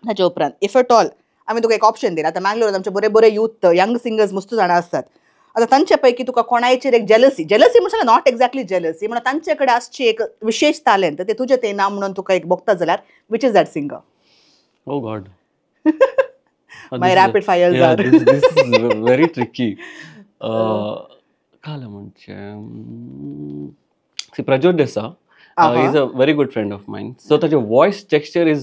ताच्या उपरांत if at all आमी तुका एक ऑप्शन दिला, आतां मँगलोरांत आमचे बरे बरे यूथ यंग सिंगर्स मस्त जाणां आसतात, आतां तांचे पैकी तुका कोणायचेर एक जेलसी, जेलसी म्हणल्यार not exactly jealousy, म्हणून तांचे कडेन आसची एक विशेश तालेंत ते तुजें तें ना म्हणून तुका एक भोगता जाल्यार which is that singer? Oh God, my rapid fire are this is very tricky. काल म्हणचें see Prajwal D'Sa is a very good friend of mine, so ताचें voice texture is,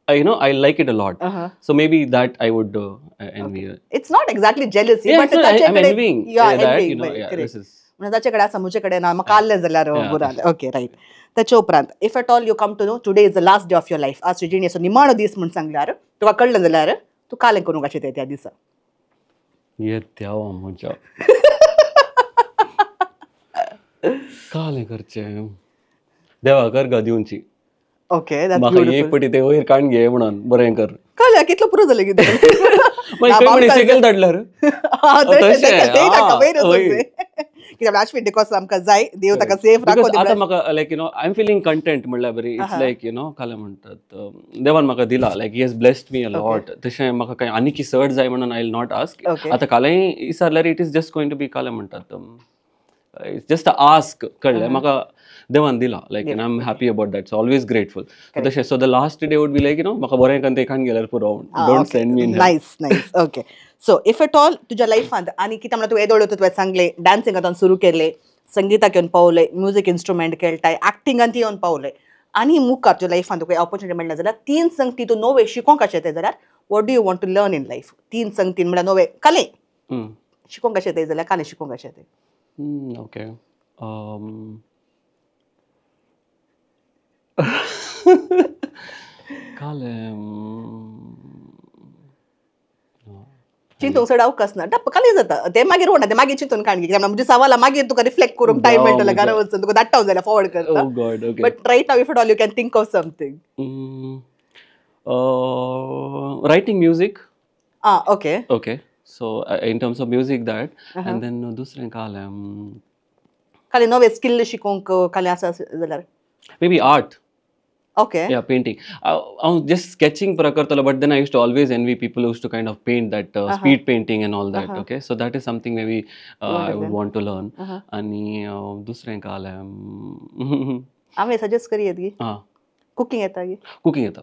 you know, I like it a lot. So maybe that I would envy. Okay. It's not exactly jealousy, yeah, but no, I'm envying. Yeah, that, you know, yeah, this is. म्हणजे ताचे कडेन आसा म्हजे कडेन ना, म्हाका आहलें जाल्यार बरें जालें. Okay right. ताचे उपरांत if at all you come to know today is the last day of your life, आज तुजी जिणेचो निमाणो दीस म्हूण सांगल्यार तुका कळ्ळें जाल्यार तूं कालें करूंक आशिल्लें त्या दिसा? ये देवा म्हज्या, कालें करचें देवा कर गा दिवची. ओके, that's म्हाका एक ब्युटिफूल. पटी ते वयर काडून घे म्हणून बरें कर. काल्या कितलो पुरो जालें कितें? मागीर सकयल धाडल्यार तशें कित्याक अश्विन डिकॉस्ता आमकां जाय, देव ताका सेफ राखो. आतां म्हाका like you know I am feeling content म्हणल्यार बरी. It's like you know कालें म्हणटात देवान म्हाका दिला, like he has blessed me a lot. तशें म्हाका कांय आनी की चड जाय म्हणून I will not ask. आतां कालें विचारल्यार it is just going to be कालें म्हणटात it's just a ask. कळ्ळें? म्हाका देवान दिला, like I am happy about that, so always grateful. तशें so the last day would be like you know म्हाका बरें करून ते खाण गेल्यार पुरो, don't send me. Nice nice. Okay, so if at all तुज्या लायफांत आनी कितें म्हणल्यार तूं येदोळ तुवें सांगलें डान्सिंग आतां सुरू केलें, संगिताक येवन पावलें, म्युजीक इन्स्ट्रुमेंट खेळटाय, एक्टिंगान येवन पावलें, आनी मुखार तुज्या लायफांत तुका ऑपॉर्च्युनिटी मेळ्ळा जाल्यार तीन संगती तूं नवे शिकोंक आशें जाल्यार what do you want to learn in life? तीन संगती म्हणल्यार नवे कालें शिकोंक आशें जाल्यार कालें शिकोंक आशें? ओके, कालें चिंतूंक चड अवकाश ना, कालें जाता तें मागीर होना, तें मागीर चिंतून काण कित्याक म्हजे सवाला मागीर तुका रिफ्लेक्ट करूंक टायम मेळटलो, घरा वचून तुका धाडटा जाल्यार फॉरवर्ड करता. But right now if at all you can think of something. Writing music. Okay okay, so in terms of music that, and then दुसरें कालें कालें नवें स्किल शिकोवंक कालें आसा जाल्यार maybe art. Okay. Yeah, painting. I was just sketching pura kartalo, but then I used to always envy people who used to kind of paint that speed painting and all that. Okay, so that is something maybe I would want to learn. आणि दुसरें कालें हांवें suggest करी येत गी? Cooking येता गी? Cooking येता.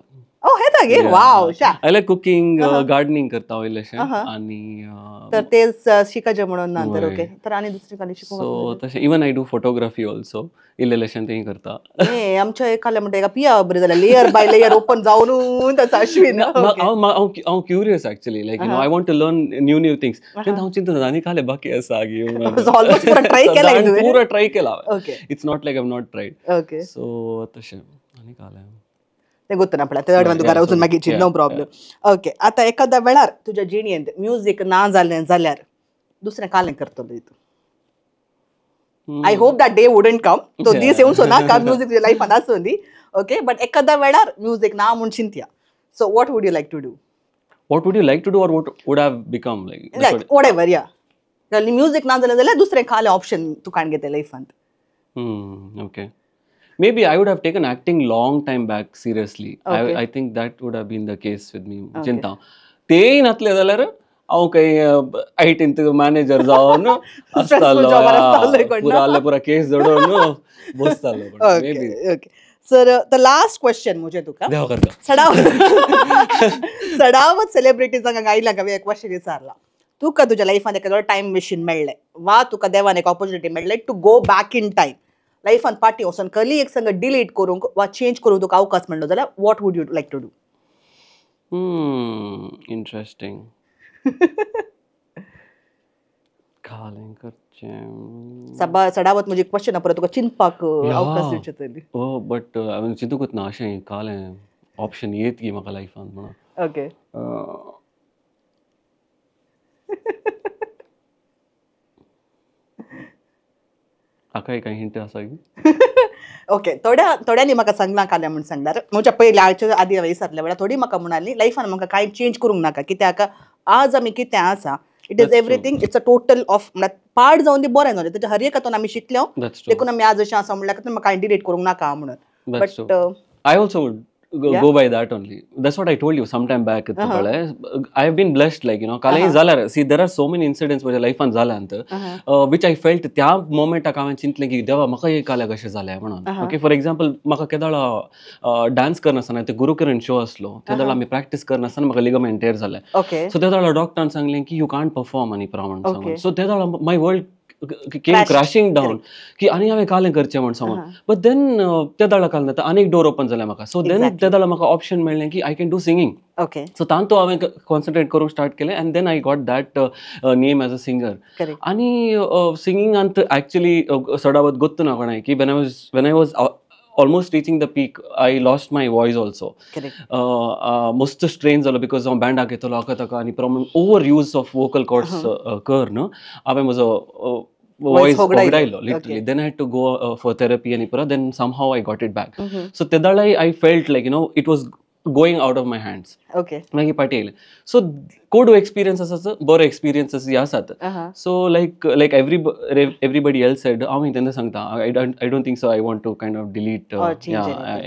Oh, येता गे? वाव, शा. I like cooking, gardening करता हांव इल्लेशें. आनी तर तेच शिकायचें म्हणून ना तर. ओके, तर आनी दुसरें कालें शिकोवंक? सो तशें even I do photography also, इल्लेशें तेंय करता. हे आमच्या एकाले म्हणटा एका पिया बरें जाल्यार लेयर बाय लेयर ओपन जावन तसो अश्विन. हांव curious actually, like you know I want to learn new new things. तेन्ना हांव चिंतता आनी कालें बाकी आसा गी. ऑलमोस्ट पुरा ट्राय केला तुवें? पुरा ट्राय केला. It's not like I have not tried. Okay, so तशें आनी कालें तें गोत्त ना पळय तें अडवान तुका वचून मागीर नो प्रॉब्लम. ओके, आतां एखाद्या वेळार तुज्या जिणेंत म्युजीक ना जालें जाल्यार दुसरें कालें करतलो तूं? I hope that day wouldn't come, तो दीस येवचो नाका, म्युजीक तुज्या लायफान आसूं दी. ओके, बट एखाद्या वेळार म्युजीक ना म्हूण चिंतया, so what would you like to do? What would you like to do or what would have become like? Whatever, yeah music ना जालें जाल्यार दुसरें कालें ऑप्शन तूं काण घेता लायफांत? Okay, Maybe I would have taken acting long time back seriously. I think that would have been the case with me. चिंता तेय नातले जाल्यार हांव खंय आयटींत मॅनेजर जावन आसतालो, पुरा पुरा केस जोडून बसतालो. Okay sir, the last question म्हजें तुका. देवा करता. सडावत सेलिब्रिटीजांक हांगा आयला हांवें एक क्वेश्चन विचारला, तुका तुज्या लायफान एखादो टायम मशीन मेळ्ळें वा तुका देवान एक ऑपॉर्च्युनिटी मेळ्ळें to go back in time, लायफान पाटी वचून कली एक संग डिलीट करूंक वा चेंज करूंक तुका अवकाश मेळ्ळो जाल्यार what would you like to do? Interesting. कालें करचें सडावत म्हजी क्वेश्चन परत तुका चिंतपाक अवकाश दिवचे तरी. ओ बट हांवें चिंतूंकच ना अशें कालें ऑप्शन येत की म्हाका लायफान म्हणून. ओके, हाकाय कांय हिंट आसा की? ओके, थोड्यांनी म्हाका सांगलां काल्यां म्हूण सांगल्यार म्हज्या पयल्या आयच्या आदी हांवें विचारल्या वेळार थोडी म्हाका म्हणाली लायफान म्हाका कांय चेंज करूंक नाका, कित्याक आज आमी कितें आसा it is everything, it's a total of म्हणल्यार पाड जावन ती बरें जालें तेच्या हर एक हातून आमी शिकले, देखून आमी आज अशें आसा म्हणल्यार म्हाका कांय डिलीट करूंक नाका म्हणून. But I also would go by that only. That's what I told you some time back. I have been blessed, like you know, कालें जाल्यार see there are so many incidents म्हज्या लायफान जाल्यात which I felt त्या मोमेंटाक हांवें चिंतलें की देवा म्हाका हे काल्याक अशें जालें म्हणून. ओके, फॉर एक्झाम्पल म्हाका केदोळा डान्स करनासतना ते गुरुकिरण शो आसलो तेदोळा आमी प्रॅक्टीस करनासतना म्हाका लिगमेंट टेर जालें. सो तेदोळा डॉक्टरान सांगलें की you can't perform आनी प्रमाण सांगून. सो तेदोळा my world came crashing down की आनी हांवें कालें करचें म्हूण सांगून. बट then त्या दळा काल जाता आनी एक डोर ओपन जालें म्हाका. सो then त्या दळा म्हाका ऑप्शन मेळ्ळें की I can do singing. Okay, so तांतू हांवें कॉन्सन्ट्रेट करूंक स्टार्ट केलें and then I got that name as a singer. आनी सिंगिंगांत एक्चुली सडावत गोत्त ना कोणाय की when I was almost reaching the peak I lost my voice also. मस्त स्ट्रेन जालो because हांव बँडाक येतलो हाका ताका आनी प्रमाण over use of vocal cords कर हांवें म्हजो voice होगडायलो literally. Then I had to go for therapy आनी परत then somehow I got it back. So तेदाळाय I felt like you know it was going out of my hands. मागीर पाटी येयलें. So कोडू experience आसा, बरो एक्सपिरियन्सीस आसात. So like like everybody else said, हांव तेन्ना सांगता I don't think so I want to kind of delete.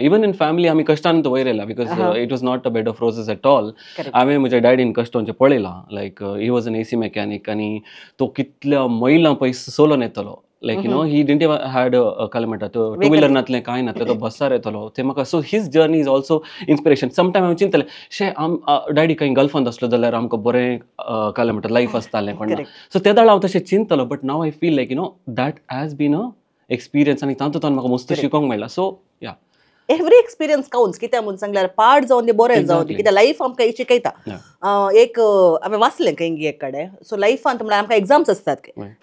Even in family आमी कश्टान तो वयर येयला because it was not a bed of roses at all. हांवें म्हज्या डॅडीन कश्ट पळयला, like he was an AC mechanic आनी तो कितल्या मैलां पयस चलोन येतलो. Like you know he didn't had काय म्हणटा टू व्हिलर नातलें कांय नातलें, तो बसार येतलो ते म्हाका. So his journey is also inspiration. Sometime हांव चिंतलें शे आम डॅडी खंय गल्फांत आसलो जाल्यार आमकां बरें काय म्हणटा लायफ आसतालें पण. सो ते दाळ हांव तशें चिंतलो, but now I feel like you know that has been a experience आनी तातूंत म्हाका मस्त शिकोंक मेळ्ळा. सो या एवरी एक्सपिरियन्स काउंट्स. कित्याक म्हूण सांगल्यार पाड जावन दी बरें जावन दी, कित्याक लायफ आमकां शिकयता. एक हांवें वाचलें खंय एक कडेन, सो लायफांत म्हळ्यार आमकां एग्जाम्स आसतात,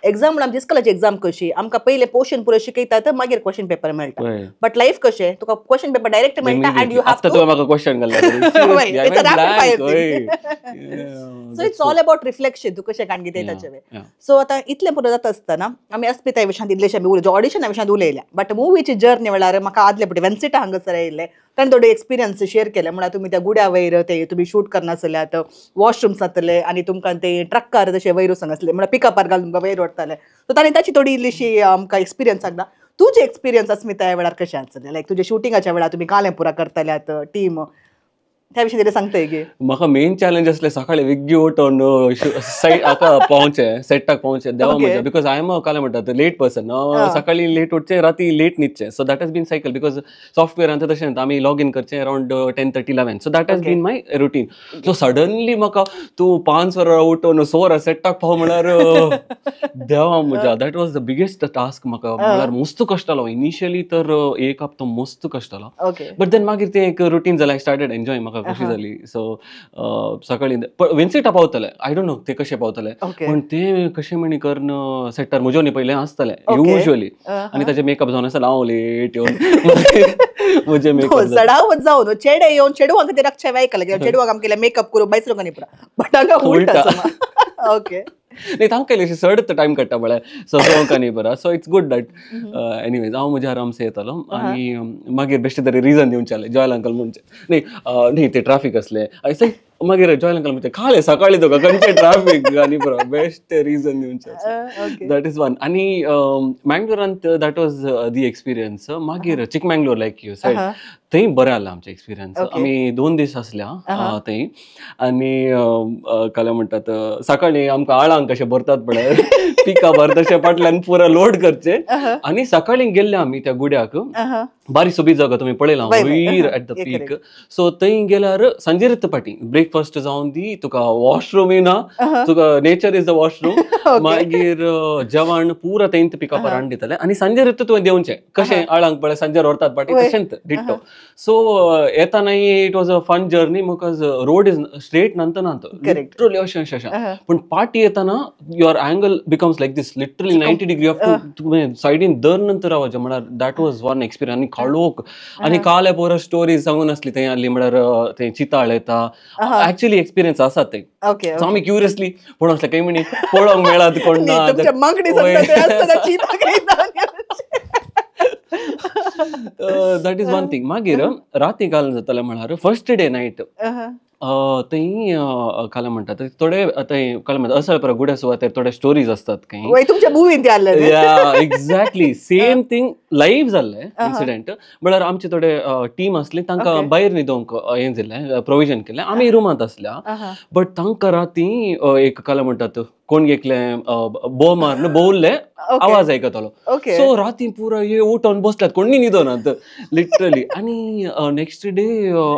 एग्जाम म्हणल्यार आमची इस्कॉलाची एग्जाम कशी आमकां पयलें पोर्शन पुरो शिकयतात, मागीर क्वेश्चन पेपर मेळटा. बट लायफ कशें तुका क्वेश्चन पेपर डायरेक्ट मेळटा and you have to. म्हाका क्वेश्चन घालता. So it's all about reflection, तूं कशें काण कितें ताचें. सो आतां इतलें पुरो जाता आसतना आमी अस्मिताय विशयांत इल्लेशें आमी उलयले, ऑडिशना विशयांत उलयल्या, बट मुवीची जर्नी म्हळ्यार म्हाका आदले पटी वेन्सिटा हांगासर आयिल्लें ताणें थोडे एक्सपिरियन्स शेअर केले. म्हळ्यार तुमी त्या गुड्या वयर ते तुमी शूट करनासल्यात, वॉशरूम्स जातले आनी तुमकां ते ट्रक्कार तशें वयर वचूंक आसले, म्हळ्यार पिकअपार घालून तुमकां वयर व्हरताले. सो ताणें ताची थोडी इल्लीशी आमकां एक्सपिरियन्स सांगला. तुजे एक्सपिरियन्स अस्मिताय वेळार कशें आसलें, लायक तुजे शुटिंगाच्या वेळार तुमी कालें पुरा करताल्यात टीम, त्या विशीं कितें सांगतय की? म्हाका मेन चॅलेंज आसलें सकाळी वेग्गी उठोन हाका पावचें, सेटाक पावचें देवा म्हज्या, because I am a काय म्हणटा लेट पर्सन. सकाळी लेट उठचें, राती लेट न्हिदचें. So that has been cycle because सॉफ्टवेअरान तशें आमी लॉग इन करचें around 10:30 11. So that has been my routine. So suddenly म्हाका तूं 5 वरां उठोन 6 वरां सेटाक पाव म्हळ्यार देवा म्हज्या, that was the biggest task म्हाका. म्हळ्यार मस्त कश्ट जालो इनिशियली, तर एक हप्तो मस्त कश्ट जालो, बट then मागीर तें एक रुटीन जालें. I started enjoy, म्हाका खुशी जाली. सो सकाळी विन्सिटा पावतले, I don't know ते कशे पावतले, पण ते कशे म्हणी करून सेटार म्हज्यो न्ही पयलें आसतलें युजली, आनी ताचे मेकअप जावन आसता, हांव लेट येवन म्हजे मेकअप चडावत जावन चेडे येवन चेडवांक ते रक्षा आयकलें, चेडवांक आमकां मेकअप करूं बायस लोकांनी पुरा, बट हांगा उल्टा. ओके नाही तांकां इल्लेशें चड टायम काडटा म्हळ्यार सजोवंक आनी बरो. So it's good that anyways हांव म्हज्या आरामसे येतालो आनी मागीर बेश्टे तरी रिजन दिवचें जालें जॉयल अंकल म्हणचें न्ही न्ही ते ट्राफीक आसलें, मागीर जॉयल अंकल म्हणचें काले सकाळी तुका खंयचें ट्राफीक आनी बरो बेश्टे रिजन दिवचें. That is one. आनी मँगलोरांत that was the experience. मागीर चिकमँगलोर लायक you said थंय बरें आसलें आमचें एक्सपिरियन्स. आमी 2 दीस आसल्या थंय आनी काय म्हणटात सकाळी आमकां आळांक कशें भरतात पळय पिकापर तशें फाटल्यान पुरा लोड करचें आनी सकाळी गेल्ले आमी त्या गुड्याक. बारीक सोबीत जागा तुमी पळयला वयर एट the peak. सो थंय गेल्यार सांजेर पाटी ब्रेकफास्ट जावन दी, तुका वॉशरूमय ना, तुका नेचर is the washroom. मागीर जेवण पुरा थंय पिकापार हाडून दिताले आनी सांजेर तुवें देंवचें कशें आळांक पळय सांजेर व्हरतात पाटी तशेंच डिट्टो. सो येतानाय it was a fun journey because road is straight नंतर ना लिटरली अशें अशें अशें, पूण पाटी येताना your angle becomes like this literally 90 degree of तुवें सायडीन दर नंतर रावचें. म्हळ्यार that was one experience. आनी काळोख आनी काले पोरा स्टोरी सांगून आसली थंय आसली, म्हळ्यार थंय चिताळ येता, एक्चुअली एक्सपिरियन्स आसा थंय. सो आमी क्युरियसली पळोवंक आसले काही म्हणी पळोवंक मेळत कोण ना. That is one thing. मागीर राती काल जातालें म्हळ्यार फर्स्ट डे नायट थंय काय म्हणटात थोडे थंय काय म्हणटात असळ परत गुड्या सुवातेर थोडे स्टोरीज असतात खंय तुमच्या मुवीन ते आसले. एक्झॅक्टली सेम थिंग लायव्ह जाल्लें इन्सिडेंट. म्हळ्यार आमचे थोडे टीम आसली तांकां भायर न्हिदोवंक हें दिलें प्रोविजन केलें, आमी रुमांत आसल्या, बट तांकां राती एक काय म्हणटात कोण एकलें बो मारून बोवल्ले आवाज आयकतालो. सो राती पुरा हे उठोन बसल्यात कोणी न्हिदोनात लिटरली. आनी नेक्स्ट डे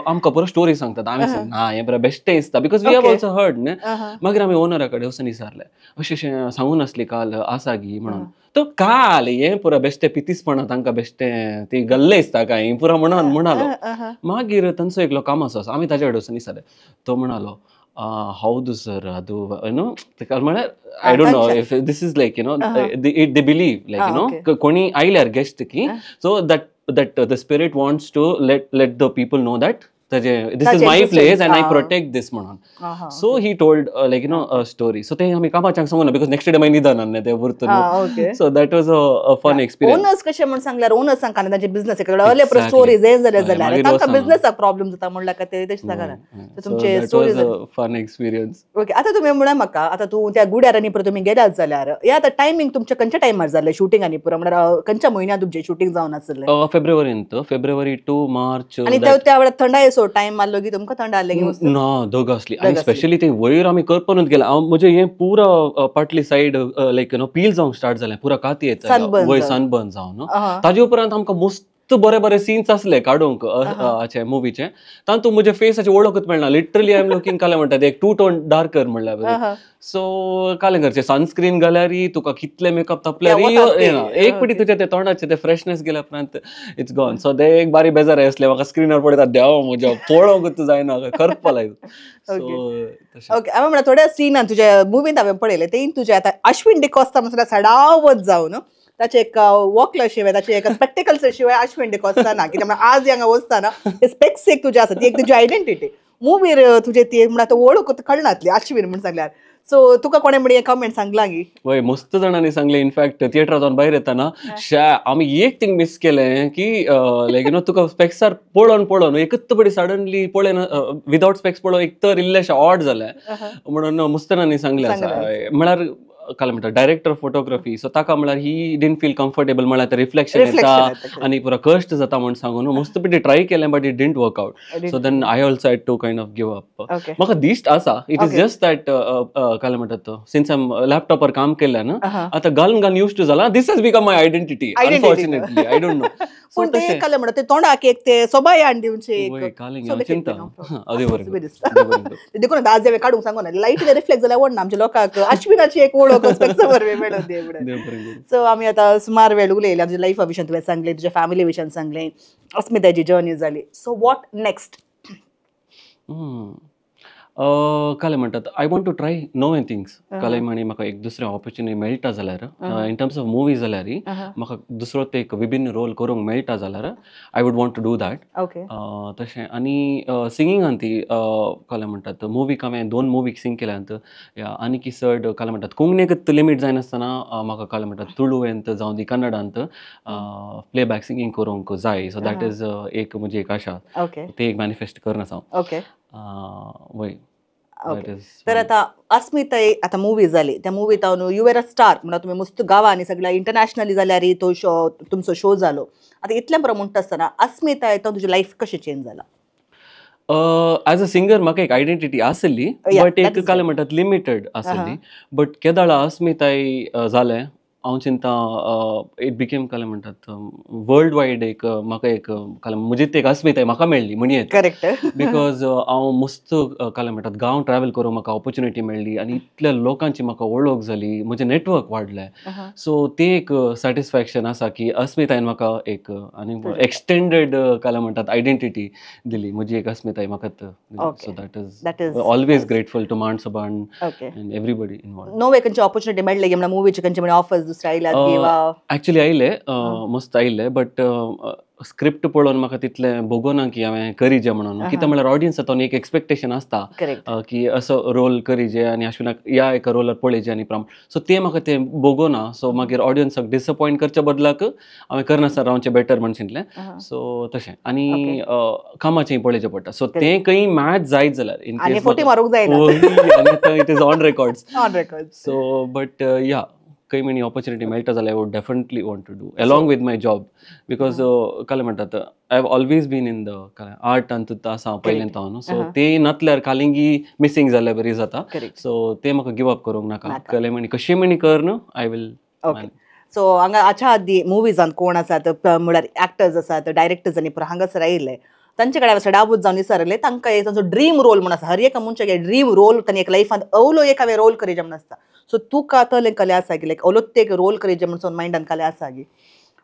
आमकां पुरो स्टोरी सांगतात, आमी ना हें बरें बेश्टें दिसता because we have also heard न्ही. मागीर आमी ओनरा कडेन वचून विचारलें अशें अशें सांगून आसली काल आसा गी म्हणून, तो काल हें पुरा बेश्टें पितीसपणा तांकां बेश्टें ती गल्ले दिसता काय पुरा म्हणून म्हणालो. मागीर तांचो एकलो कामाचो आसा, आमी ताजे कडेन वचून विचारलें, तो म्हणालो ಹೌದು ಸರ್ ಅದು ಏನು म्हळ्यार I don't know if this is like you know they believe like you know कोणी आयल्यार गेस्ट की so that that the spirit wants to let the people know that this is my place and I protect this म्हणून. So he told like you know a story. So ते आमी कामाच्यांक सांगूना because next day मागीर निदन ते उरतलो. So that was a fun experience. Owners कशें म्हूण सांगल्यार owners सांगना तांचे बिझनस अर्ले स्टोरीज हे जाले जाल्यार तांकां बिझनसाक प्रॉब्लम जाता म्हणल्यार ते तशें सांगना. तुमचे स्टोरीज फन एक्सपिरियन्स. ओके, आतां तुमी म्हणा म्हाका, आतां तूं त्या गुड्यार आनी पुरो तुमी गेल्यात जाल्यार हे आतां टायमींग तुमच्या खंयच्या टायमार जालें शुटींग आनी पुरो म्हणल्यार खंयच्या म्हयन्यात तुमचें शुटींग जावन आसलें? फेब्रुवारींत, फेब्रुवारी टू मार्च. आनी त्या वेळार थंडाय सो टायम मारलो की तुमकां थंड आसलें की ना दग आसली. आनी स्पेशली ते वयर आमी करपनूच गेले. हांव म्हजें हें पुरा पाटली side like you know peel जावंक स्टार्ट जालें, पुरा काती येता वयर सनबर्न जावन. ताजे उपरांत आमकां मस्त बरे बरे सीन्स आसले काडूंक हाचे मुवीचे. तातूंत म्हज्या फेसाची वळखूच मेळना. लिटरली I am looking कालें म्हणटा एक टू टोन डार्कर म्हणल्यार. सो कालें करचें सनस्क्रीन घाल्यार तुका कितले मेकअप तापल्यार एक पिटी तुज्या ते तोंडाचे ते फ्रेशनेस गेल्या उपरांत it's gone. सो ते एक बारीक बेजार आसले म्हाका स्क्रिनार पळयता देवा म्हज्या पळोवंकूच जायना करपा लायक. सो ओके, हांवें म्हणल्यार थोड्या सिनान तुज्या मुवींत हांवें पळयलें तें तुजें आतां अश्विन डिकॉस्ता म्हणल्यार सडावत जावन ताचे एक वॉकला शिवाय ताचे एक स्पेक्टिकल्स शिवाय अश्विन डिकॉस्ता ना. कित्याक म्हळ्यार आज हांगा वचतना ते स्पेक्स एक तुजे आसा ती एक तुजी आयडेंटिटी मुवीर तुजे ती म्हणल्यार आतां वळख कळनातली अश्विन म्हूण सांगल्यार. सो तुका कोणें म्हण कमेंट सांगलां की? वय मस्त जाणांनी सांगलें. इनफॅक्ट थिएटरां जावन भायर येतना शा आमी एक थिंग मिस केलें की लायक you know तुका स्पेक्सार पळोवन पळोवन एकच पडी सडनली पळयना विदावट स्पेक्स पळोवन एक तर इल्लेशें ऑड जालें म्हणून मस्त जाणांनी सांगलें आसा. म्हळ्यार काल म्हणटा डायरेक्टर फोटोग्राफी सो ताका म्हळ्यार ही डिडंट फील कम्फर्टेबल म्हळ्यार रिफ्लेक्शन येता आनी पुरो कश्ट जाता म्हूण सांगून मस्त पिटी ट्राय केलें but it didn't work out. So then I also had to kind of give up. म्हाका दिश्ट आसा, it is just that काल म्हणटात सिन्स हांव लॅपटॉपार काम केल्लें न्हू आतां घालून घालून यूज टू जाला. This has become my identity unfortunately. I don't know. पूण ते काल म्हणटा ते तोंडाक एक ते सोबाय हाडून दिवचे चिंता देखून आज हांवें काडूंक सांगू ना लायट रिफ्लेक्ट जाल्यार आवडना आमच्या लोकांक अश्विनाची एक वळख. सो आमी आतां सुमार वेळ उलयले आमच्या लायफा विशयान तुवें सांगलें, तुज्या फॅमिली विशयान सांगलें, अस्मिताची जर्नी जाली. So what next? कालें म्हणटात I want to try नवे थिंग्स. कालें म्हणी म्हाका एक दुसरें ऑपॉर्च्युनिटी मेळटा जाल्यार इन टर्म्स ऑफ मुवी जाल्यार म्हाका दुसरो ते एक विभिन्न रोल करूंक मेळटा जाल्यार I would want to do that. तशें आनी सिंगिंगान ती कालें म्हणटात मुवीक हांवें 2 मुवीक सिंग केल्यात आनी की चड कालें म्हणटात कोंकणीकच लिमीट जायनासतना म्हाका कालें म्हणटात तुळुवेंत जावं दी कन्नडांत प्लेबॅक सिंगींग करूंक जाय. सो that is एक म्हजी एक आशा, ते एक मॅनिफेस्ट करना हांव. वय. तर आतां अस्मिताय आतां मुवी जाली त्या मुवीत हांव you were a star म्हणल्यार तुमी मस्त गांवांनी सगळ्या इंटरनॅशनली जाल्यार तो शो तुमचो शो जालो. आतां इतलें बरो म्हणटा आसतना अस्मिताय तो तुजें लायफ कशें चेंज जाला? एज अ सिंगर म्हाका एक आयडेंटिटी आसली बट एक कालें म्हणटात लिमिटेड आसली. बट केदाळा अस्मिताय जालें हांव चिंता it became कालें म्हणटात वर्ल्ड वायड एक म्हाका एक कालें म्हजी एक अस्मिताय म्हाका मेळ्ळी म्हणयेत. करेक्ट. Because हांव मस्त कालें म्हणटात गांव ट्रॅवल करूंक म्हाका ऑपॉर्च्युनिटी मेळ्ळी आनी इतल्या लोकांची म्हाका वळख जाली, म्हजें नेटवर्क वाडलें. सो तें एक सॅटिस्फॅक्शन आसा की अस्मितायन म्हाका एक आनी एक्सटेंडेड कालें म्हणटात आयडेंटिटी दिली म्हजी एक अस्मिताय म्हाका. So that is always grateful to Mansabha and everybody involved. नवे खंयची ऑपॉर्च्युनिटी मेळ्ळी म्हणल्यार मुवीची खंयची म्हणल्यार ऑफर्स दुसरे आयल्यात एक्चुअली आयले मस्त आयले बट स्क्रिप्ट पळोवन म्हाका तितलें भोगोना की हांवें करीजे म्हणून. कितें म्हणल्यार ऑडियन्स आतां एक एक्सपेक्टेशन आसता की असो रोल करीजे आनी अश्विनाक ह्या एका रोलार पळयजे आनी प्रमाण. सो तें म्हाका तें भोगोना. सो मागीर ऑडियन्साक डिसअपॉयंट करच्या बदलाक हांवें करनासतना रावचें बेटर म्हण चिंतलें. सो तशें आनी कामाचें पळोवचें पडटा. सो तें खंय मॅच जायत जाल्यार in case it is on records. So but या खंय म्हणी ऑपॉर्च्युनिटी मेळटा जाल्यार I would definitely want to do along with my job because कालें म्हणटात I have always been in the आर्टांतूच आसा हांव पयल्यान हांव. सो ते नातल्यार कालिंगी मिसींग जाल्यार बरी जाता. सो ते म्हाका गिव अप करूंक नाका. कलें म्हणी कशें म्हणी कर न्हू I will. सो हांगा हाच्या आदी मुवीजान कोण आसात म्हळ्यार एक्टर्स आसात डायरेक्टर्स आनी हांगासर आयिल्ले तांचे कडेन हांवें सडाबूत जावन विचारलें तांकां एक तांचो ड्रीम रोल म्हूण आसा. हर एका मनशाक ड्रीम रोल तांणी एक लायफांत अवलो एक हांवें रोल करीजे म्हूण आसता. सो तुका तलें कले आसा की लायक अवलोत एक रोल करीजे म्हूण मायंडान कले आसा की?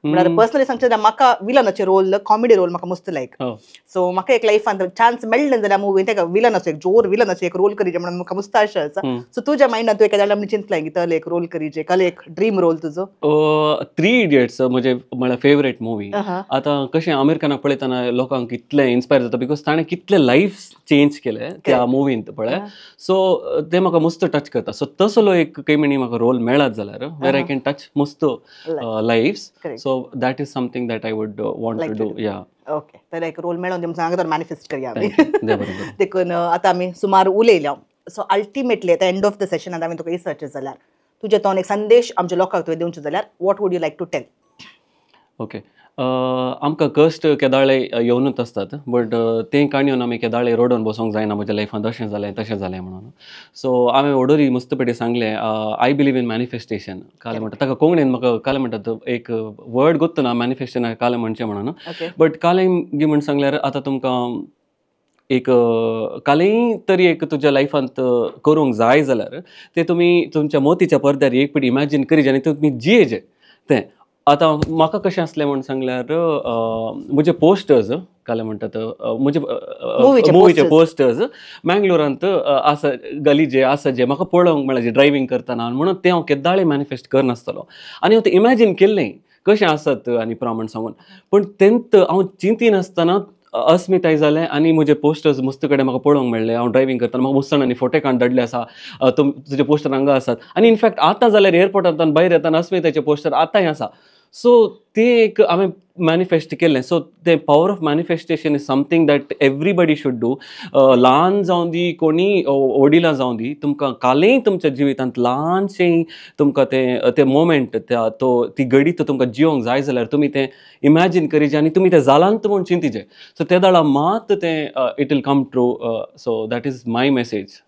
म्हळ्यार पर्सनली सांगचें जाल्यार म्हाका विलनाचे रोल, कॉमेडी रोल म्हाका मस्त लायक. सो म्हाका एक लायफान चान्स मेळ्ळें जाल्यार मुवीन तेका विलनाचो एक जोर विलनाचो एक रोल करीजे म्हणून म्हाका मस्त आशा आसा. सो तुज्या मायंडान तूं एका जाल्यार आमी चिंतलां की तले एक रोल करीजे, कले एक ड्रीम रोल तुजो? थ्री इडियट्स म्हजे म्हळ्यार फेवरेट मुवी. आतां कशें आमिर खानाक पळयतना लोकांक कितलें इन्स्पायर जाता, because ताणें कितले लायफ चेंज केले त्या मुवींत पळय. सो ते म्हाका मस्त टच करता. सो तसलो एक काही म्हणी म्हाका रोल मेळत जाल्यार वेर I can touch मस्त lives, so that is something that I would want to do. Yeah, okay, तर एक रोल मेळोन तुमकां सांगा तर मॅनिफेस्ट करया आमी. देखून आतां आमी सुमार उलयल्या. सो अल्टिमेटली आतां एंड ऑफ the session आतां आमी तुका विचारचें जाल्यार तुजें तो एक संदेश आमच्या लोकांक तुवें दिवचो जाल्यार what would you like to tell? Okay, आमकां कश्ट केदाळे येवनूच आसतात, बट तें काणयोन आमी केदाळे रडोन बसोंक जायना म्हज्या लायफान अशें जालें तशें जालें म्हणून. सो हांवें ओडोरी मस्त पेटी सांगलें, I believe in manifestation. कालें म्हणटा ताका कोंकणीन म्हाका कालें म्हणटात एक वर्ड गोत्तना मॅनिफेस्टेशन कालें म्हणचें म्हणून, बट कालें गी म्हण सांगल्यार आतां तुमकां एक कालें तरी एक तुज्या लायफांत करूंक जाय जाल्यार तें तुमी तुमच्या मोतीच्या पडद्यार एक पेटी इमॅजीन करीजे आनी तुमी जियेजे तें. आतां म्हाका कशें आसलें म्हूण सांगल्यार म्हजे पोस्टर्स कालें म्हणटात म्हजे मुवीचे पोस्टर्स मँगलोरांत आसा गली जे आसा जे म्हाका पळोवंक मेळ्ळें जे ड्रायव्हींग करतना म्हणून तें हांव केदाळे मॅनिफेस्ट करनासतलो आनी हांव तें इमॅजीन केल्लें कशें आसत आनी प्रमाण सांगून, पूण तेंत हांव चिंतिनासतना अस्मिताय जालें आनी म्हजे पोस्टर्स मस्त कडेन म्हाका पळोवंक मेळ्ळें. हांव ड्रायव्हींग करतना म्हाका मस्त जाणांनी फोटे काडून धाडले आसा, तुजे पोस्टर हांगा आसात आनी इनफॅक्ट आतां जाल्यार एअरपोर्टांतल्यान भायर येतना अस्मितायचे पोस्टर आतांय आसा. सो तें एक हांवें मॅनिफेस्ट केल्लें. सो तें power of manifestation is something that everybody should do. ल्हान जावं दी कोणी वडिलां जावं दी, तुमकां कालेंय तुमच्या जिवितांत ल्हानशें तुमकां तें तें मोमेंट त्या तो ती घडी तो तुमकां जिवंक जाय जाल्यार तुमी तें इमॅजीन करीजे आनी तुमी तें जालांत म्हूण चिंतीचे. सो ते दाळा मात तें it will come true. So that is my message.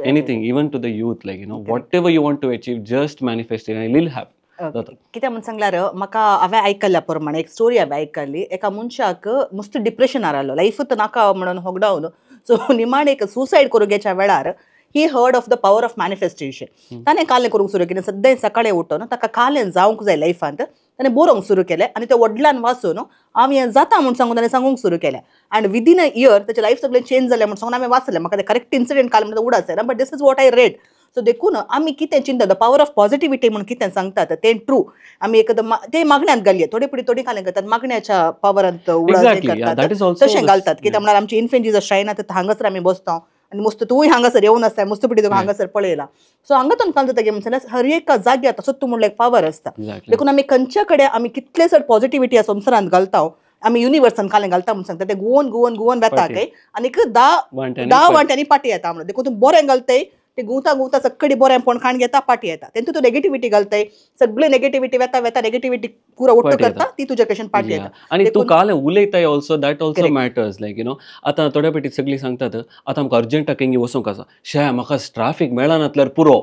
Anything, even to the youth, like you know, whatever you want to achieve, just manifest it and it will happen. कित्याक म्हूण सांगल्यार म्हाका हांवें आयकल्ल्या प्रमाणे एक स्टोरी हांवें आयकल्ली, एका मनशाक मस्त डिप्रेशनार आसलो, लायफूच नाका म्हणून होगडावन. सो निमाणें एक सुसायड करूंक घेच्या वेळार he heard of the power of manifestation. ताणें कालें करूंक सुरू केलें. सद्दां सकाळीं उठून ताका कालें जावंक जाय लायफांत, ताणें बरोवंक सुरू केलें आनी तें व्हडल्यान वाचून हांव हें जाता म्हूण सांगून ताणें सांगूंक सुरू केलें. आनी विदीन अ इयर ताचें लायफ सगळें चेंज जालें म्हूण सांगून हांवें वाचलें. म्हाका तें करेक्ट इन्सिडंट काल म्हणटा उडास जायना, but this is what I read. So देखून आमी कितें चिंतता the power of positivity म्हूण कितें सांगतात तें ट्रू. आमी एकदम ते मागण्यांत घालया, थोडे फुडें थोडी खालें करतात मागण्याच्या पावरांत उडास करतात तशें घालतात. कित्याक म्हळ्यार आमची इन्फेंट जीजस श्रायन आतां हांगासर आमी बसता आनी मस्त तूंय हांगासर येवन आसता, मस्त पिटी तुका हांगासर पळयला. सो हांगा तुमकां जाता की म्हणल्यार हर एका जाग्यार तसोच तूं म्हणल्यार एक पावर आसता. देखून आमी खंयच्या कडेन आमी कितले चड पॉझिटिविटी संवसारांत घालता, आमी युनिवर्सान खालें घालता म्हूण सांगता, तें गुवोन गुवोन गुवोन वेता काय आनीक 10 वांट्यांनी पाटी येता म्हणून. देखून तूं बरें घालताय ते गुंवता गुंवता सगळी बरें पण खाण घेता पाटी येता, तेंतू तूं नेगेटिविटी घालताय, सगळी नेगेटिविटी वेता वेता नेगेटिविटी पुरो उट्टो करता ती तुज्या कशेन पाटी येता. आनी तूं काल उलयताय also that also matters. Like you know आतां थोड्या पेटी सगळीं सांगतात आतां आमकां अर्जंटाक खंय वचूंक आसा, शे म्हाका ट्राफीक मेळनातल्यार पुरो.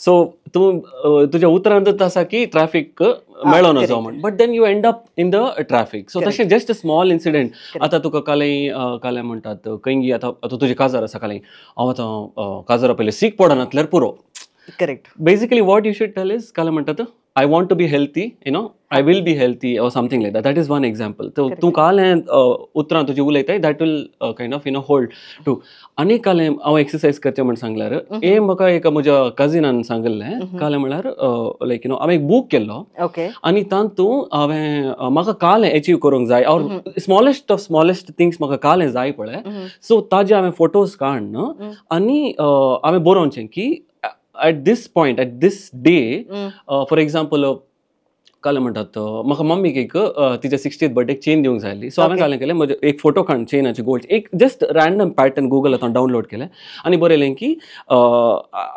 सो तूं तुज्या उतरांतच आसा की ट्राफीक मेळोन जावं म्हण, but then you end up in the traffic. So तशें जस्ट अ स्मॉल इन्सिडंट. आतां तुका कालें कालें म्हणटात खंय आतां आतां तुजें काजार आसा, कालें हांव आतां काजारा पयलें सीक पडनातल्यार पुरो. Correct. Basically what you should tell is कालें म्हणटात I want to be healthy, you know, I will be healthy or something like that. That is one example. तूं कालें उतरां तुजी उलयताय that will kind of you know hold to. आनी कालें हांव exercise करचें म्हण सांगल्यार हें म्हाका एका म्हज्या कजिनान सांगिल्लें. कालें म्हळ्यार लायक you know हांवें एक बूक केल्लो आनी तातूंत हांवें म्हाका कालें एचीव करूंक जाय or smallest of smallest things म्हाका कालें जाय पळय. सो ताजे हांवें फोटोज काडून आनी हांवें बरोवचें की at this point, at this day, for example, कालें म्हणटात म्हाका मम्मीक एक तिच्या 60th बर्थडेक चेन दिवंक जाय आसली. सो हांवें कालें केलें म्हजें एक फोटो काडून चेनाची गोल्ड एक जस्ट रॅन्डम पॅटर्न गुगलांत डावनलोड केलें आनी बरयलें की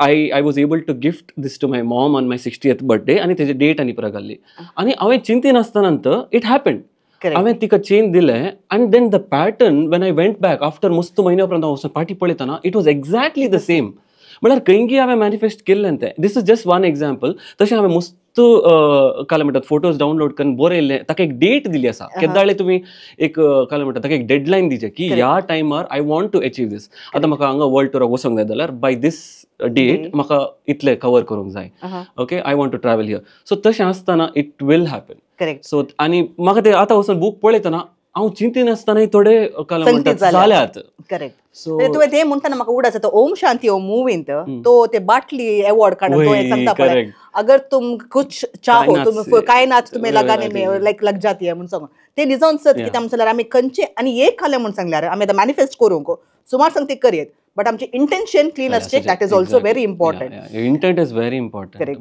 I was able to gift this to my mom on my 60th birthday आनी तेजी डेट आनी पुरा घाल्ली. आनी हांवें चिंतिनासतना it happened. हांवें तिका चेन दिलें आनी then the pattern when I went back after मस्त म्हयन्या उपरांत हांव वचून पाटी पळयतना it was exactly the same. म्हळ्यार खंयगी हांवें मॅनिफेस्ट केल्लें तें. This is just one example. तशें हांवें मस्त मस्त काय म्हणटात फोटोज डाउनलोड करून बरयल्ले ताका एक डेट दिली आसा केदाळे तुमी एक काय म्हणटात ताका एक डेडलायन दिचे की ह्या टायमार I want to achieve this. आतां म्हाका हांगा वर्ल्ड टुराक वचोंक जाय जाल्यार बाय दीस डेट म्हाका इतले कवर करूंक जाय. Okay, I want to travel here. So तशें आसतना it will happen. Correct. So आनी म्हाका ते आतां वचून बूक पळयतना हांव चिंतिनासतनाय थोडे काय म्हणटात जाल्यात. करेक्ट. सो तुवें ते म्हणटाना म्हाका उडास येता ओम शांती ओम मुवींत तो ते बाटली अवॉर्ड काडून तो एक सांगता पळय, अगर तुम कुछ चाहो तुम कायनात तुम्हें लगाने में लायक लग जाती है म्हूण सांगून ते निजावन सत कित्याक म्हण सांगल्यार आमी खंयचे आनी एक खालें म्हूण सांगल्यार आमी आतां मॅनिफेस्ट करूंक सुमार सांगते करयेत, बट आमचे इंटेन्शन क्लीन आसचें that is also very important. Intent is very important. Correct.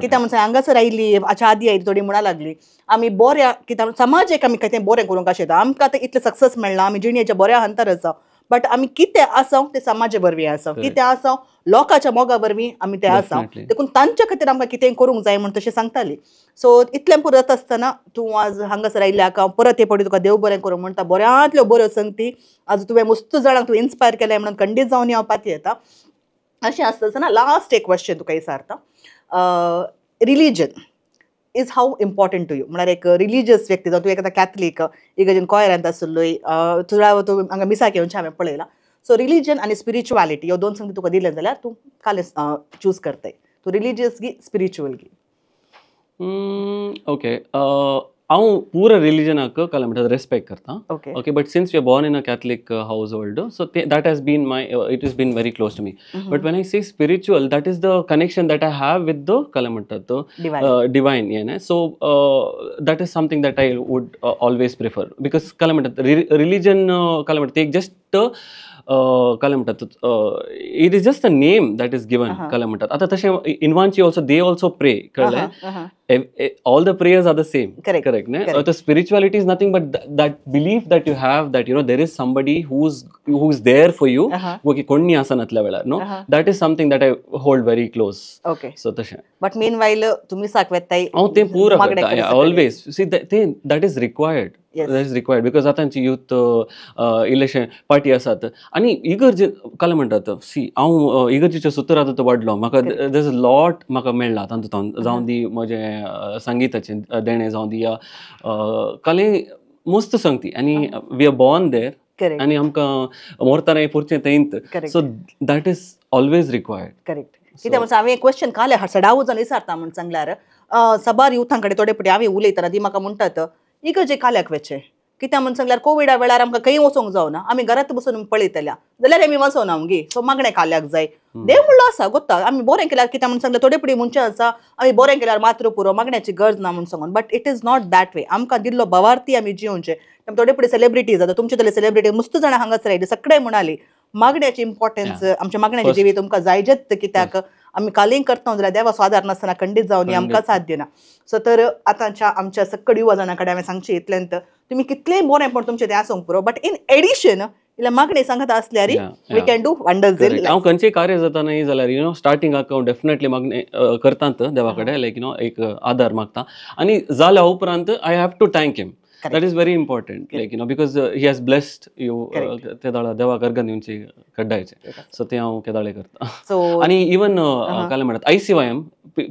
कित्याक म्हण सांग हांगासर आयली हाच्या आदी आयली थोडी म्हणा लागली आमी बऱ्या कित्याक समाजेक आमी कितें बरें करूंक आशेता, आमकां आतां इतलें सक्सेस मेळ्ळां, आमी जिणेच्या बऱ्या हंतार आसा, बट आमी कितें आसा तें समाजा वरवीं आसा, कितें आसा लोकांच्या मोगा वरवीं आमी तें आसा, देखून तांच्या खातीर आमकां कितें करूंक जाय म्हूण तशें सांगताली. सो इतलें पुरो जाता आसतना तूं आज हांगासर आयिल्ल्या हांव परत हे फावटी तुका देव बरें करूं म्हणटा, बऱ्यांतल्यो बऱ्यो संगती आज तुवें मस्त जाणांक तुवें इन्स्पायर केलें म्हणून खंडीत जावन हांव पाती येता. अशें आसता आसतना लास्ट एक क्वेश्चन तुका विचारता, religion is how important to you? म्हळ्यार एक रिलीजियस व्यक्ती जावं तूं एक आतां कॅथलीक इगर्जेन कॉयरांत आसलोय, तुळा तूं हांगा मिसाक येवन हांवें पळयलां. सो रिलीजन आनी स्पिरिच्युअलिटी ह्यो दोन संगती तुका दिलें जाल्यार तूं काल चूज करताय, तूं रिलीजियस गी स्पिरिच्युअल गी? ओके, हांव पुरा रिलीजनाक काय म्हणटात रेस्पेक्ट करता. Okay, but since you are born in a Catholic household, so that has been my it is been very close to me. But when I say spiritual, that is the connection that I have with the काय म्हणटात divine हें. So that is something that I would always prefer because काय म्हणटात religion काय म्हणटात एक just काय म्हणटात it is just a name that is given काय म्हणटात. आतां तशें इनवांची ऑल्सो they also pray कळ्ळें, all the prayers are the same. Correct. Correct, ne? Correct. The spirituality is nothing but that belief that you have that you know there is somebody who's there for you. Okay, konni asanatla vela, no? That is something that I hold very close. Okay. So tashe. But meanwhile tumi sakvettai oh te pura always see that is required. Yes. That is required because आतांची youth election party आसात आनी इगर्जे काय म्हणटात C हांव इगर्जेच्या सुत्रांत वाडलो, म्हाका there is a lot म्हाका मेळ्ळा तातूंत, जावं दी म्हजें संगीताचें देणें जावं दी या कले मस्त संगती आनी we are born there आनी आमकां मोरताना पुरचें थंयत. So that is always required. Correct. कित्याक म्हणटा हांवें क्वेश्चन काले सडावू जावन विचारता म्हूण सांगल्यार साबार युथां कडेन थोडे फावटी हांवें उलयतना ती म्हाका म्हणटात इगर्जे काल्याक वचचें, कित्याक म्हूण सांगल्यार कोविडा वेळार आमकां खंय वचोंक जावना, आमी घरांत बसून पळयतल्या जाल्यार आमी वचोना गे, सो मागणें काल्याक जाय. देव म्हणलो आसा गोत्ता आमी बरें केल्यार, कित्याक म्हूण सांगल्यार थोडे फावटी म्हणचें आसा आमी बरें केल्यार मात्र पुरो, मागण्याची गरज ना म्हूण सांगून, but it is not that way. आमकां दिल्लो भावार्थी आमी जियोवचें. थोडे फावटी सेलिब्रिटी जाता, तुमचे तले सेलिब्रिटी मस्त जाणां हांगासर आयली, सगळे म्हणाली मागण्याची इम्पॉर्टन्स, आमच्या मागण्याची जिवीत तुमकां जायजेच, कित्याक आमी कालींग करता जाल्यार देवाचो आदार नासतना खंडीत जावन आमकां साध्य ना. सो तर आतांच्या आमच्या सक्कड युवा जाणां कडेन हांवें सांगचें इतल्यांत तुमी कितलेंय बरें पण तुमचें तें आसूंक पुरो, बट इन एडिशन इल्लें मागणें सांगता आसल्यार we can do wonders in life. हांव खंयचें कार्य जाता न्ही जाल्यार you know स्टार्टिंगाक हांव डेफिनेटली मागणें करतात देवा कडेन, लायक you know एक आदार मागता आनी जाल्या उपरांत I have to thank him. That is very important, like you know, because he has blessed you. तेदाळा देवाक अर्घ दिवची कड्डायचे, सो ते हांव केदाळे करता. आनी इवन काय म्हणटात ICYM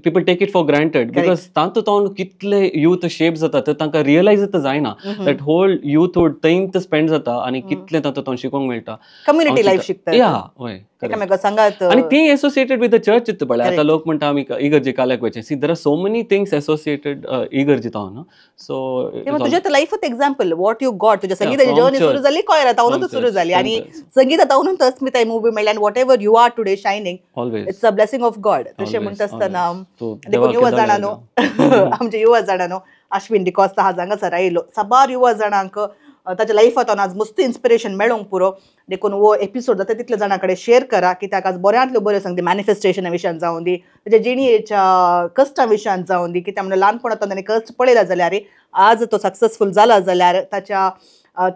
people take it for granted because तातूंत कितले यूथ शेप जातात तांकां रियलायज जायना that whole youthhood थंयत स्पेंड जाता आनी कितलें तातूंत शिकोंक मेळटा, कम्युनिटी लायफ शिकता. या हय, एकामेका सांगात आनी ती एसोसिएटेड विथ the church पळय. आतां लोक म्हणटा आमी इगर्जे काल्याक वयचें, see there are so many things associated इगर्जे तावन. सो तुजें लायफूच एक्झाम्पल what you got, तुज्या संगीताची जर्नी सुरू जाली कॉयरा तावनूच सुरू जाली आनी संगीता तावनूच अस्मिताय मूवी मेळ्ळी आनी whatever you are today shining, it's a blessing of God. तशें म्हणटा आसतना देखून युवा जाणांनो, आमच्या युवा जाणांनो अश्विन डिकॉस्ता आज हांगासर आयलो, साबार युवा जाणांक ताच्या लायफांत आज मस्त इन्स्पिरेशन मेळोंक पुरो, देखून हो एपिसोड जाता तितल्या जाणां कडेन शेअर करा, कित्याक आज बऱ्यांतल्यो बऱ्यो सांगती मॅनिफेस्टेशना विशयान जावं दी, ताच्या जिणेच्या कश्टां विशयान जावं दी, कित्याक म्हणल्यार ल्हानपणांत ताणें कश्ट पळयला जाल्यार आज तो सक्सेसफूल जाला जाल्यार ताच्या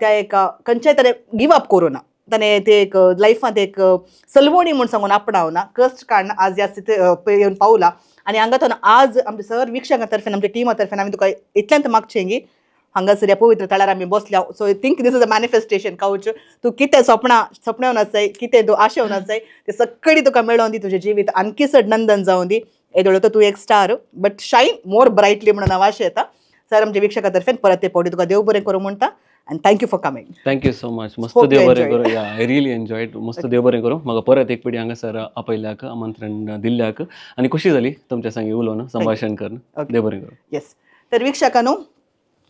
त्या एका खंयच्याय ताणें गिव अप करूं ना, ताणें ते एक लायफांत एक सलवणी म्हूण सांगून आपणावना, कश्ट काडून आज ह्या स्थिती येवन पावला. आनी हांगा तो आज आमच्या सर वीक्षकां तर्फेन आमच्या टिमा तर्फेन आमी तुका इतल्यांत मागचें की हांगासर ह्या पवित्र थळार आमी बसल्या, so think this is a manifestation couch. तूं कितें सपनां सपनेवन आसाय, कितें तूं आशेवन आसाय, तें सगळीं तुका मेळोवन दी, तुजें जिवीत आणखी चड नंदन जावं दी, येदोळ तर तूं एक star, but shine more brightly म्हणून हांव आशें येता. सर आमच्या वीक्षका तर्फेन परत ते फावटी तुका देव बरें करूं म्हणटा आनी thank you for coming. Thank you so much. मस्त देव बरें करूं. Yeah, I really enjoyed. मस्त देव बरें करूं. म्हाका परत एक पिडी हांगासर आपयल्याक, आमंत्रण दिल्ल्याक आनी खुशी जाली तुमच्या संगी उलोवन संभाशण करून. देव बरें करूं. येस, तर वीक्षकांनो,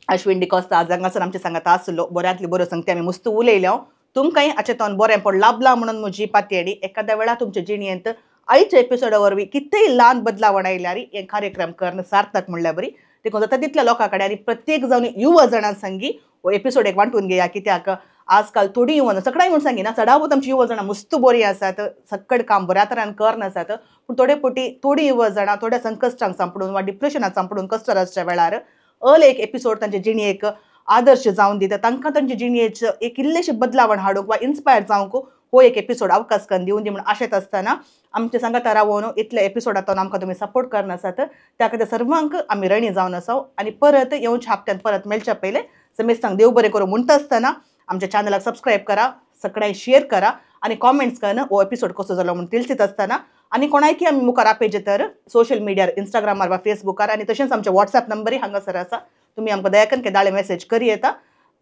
अश्विन डिकॉस्ता आज हांगासर आमच्या सांगात आसलो. बऱ्यांतली बऱ्यो संगती आमी मस्त उलयल्या. तुमकांय हाचे तोन बरें पण लाभलां म्हणून म्हजी पातयेणी. एखाद्या वेळा तुमच्या जिणेंत आयच्या एपिसोडा वरवीं कितेंय ल्हान बदलावण आयल्यार हे कार्यक्रम करून सार्थक म्हणल्यार बरी. देखून जाता तितल्या लोकां कडेन आनी प्रत्येक जावन युवा जाणां संगी हो एपिसोड एक वांटून घेया. कित्याक आजकाल थोडीं युवा सगळ्यांक म्हूण सांगिना, चडावत आमची युवा जाणां मस्त बरीं आसात, सक्कड काम बऱ्या तरान करन आसात, पूण थोडे फावटी थोडीं युवा जाणां थोड्या संकश्टांक सांपडून वा डिप्रेशनाक सांपडून कश्टार आसच्या वेळार अल एक एपिसोड तांचे जिणेक आदर्श जावन दिता. तांकां तांचे जिणेच एक इल्लेशें बदलावण हाडूंक वा इन्स्पायर जावंक हो एक एपिसोड अवकाश करून दिवन दी म्हूण आशेत आसतना आमच्या सांगाता रावोन इतल्या एपिसोडांतून आमकां तुमी सपोर्ट करना आसात त्या खातीर सर्वांक आमी रणी जावन आसा. आनी परत येवच्या हप्त्यान परत मेळच्या पयलें समेस्तांक देव बरें करूं म्हणटा आसतना आमच्या चॅनलाक सबस्क्रायब करा, सगळ्यांक शेअर करा आनी कॉमेंट्स करून हो एपिसोड कसो जालो म्हूण तिळसीत आसतना आनी कोणायकी आमी मुखार आपयचे तर सोशल मिडियार इंस्टाग्रामार वा फेसबुकार आनी तशेंच आमचे वॉट्सएप नंबरय हांगासर आसा. तुमी आमकां दया करून केदाळे मेसेज करी येता.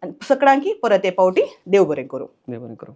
आनी सगळ्यांकी परत हे फावटी देव बरें करूं. देव बरें करूं.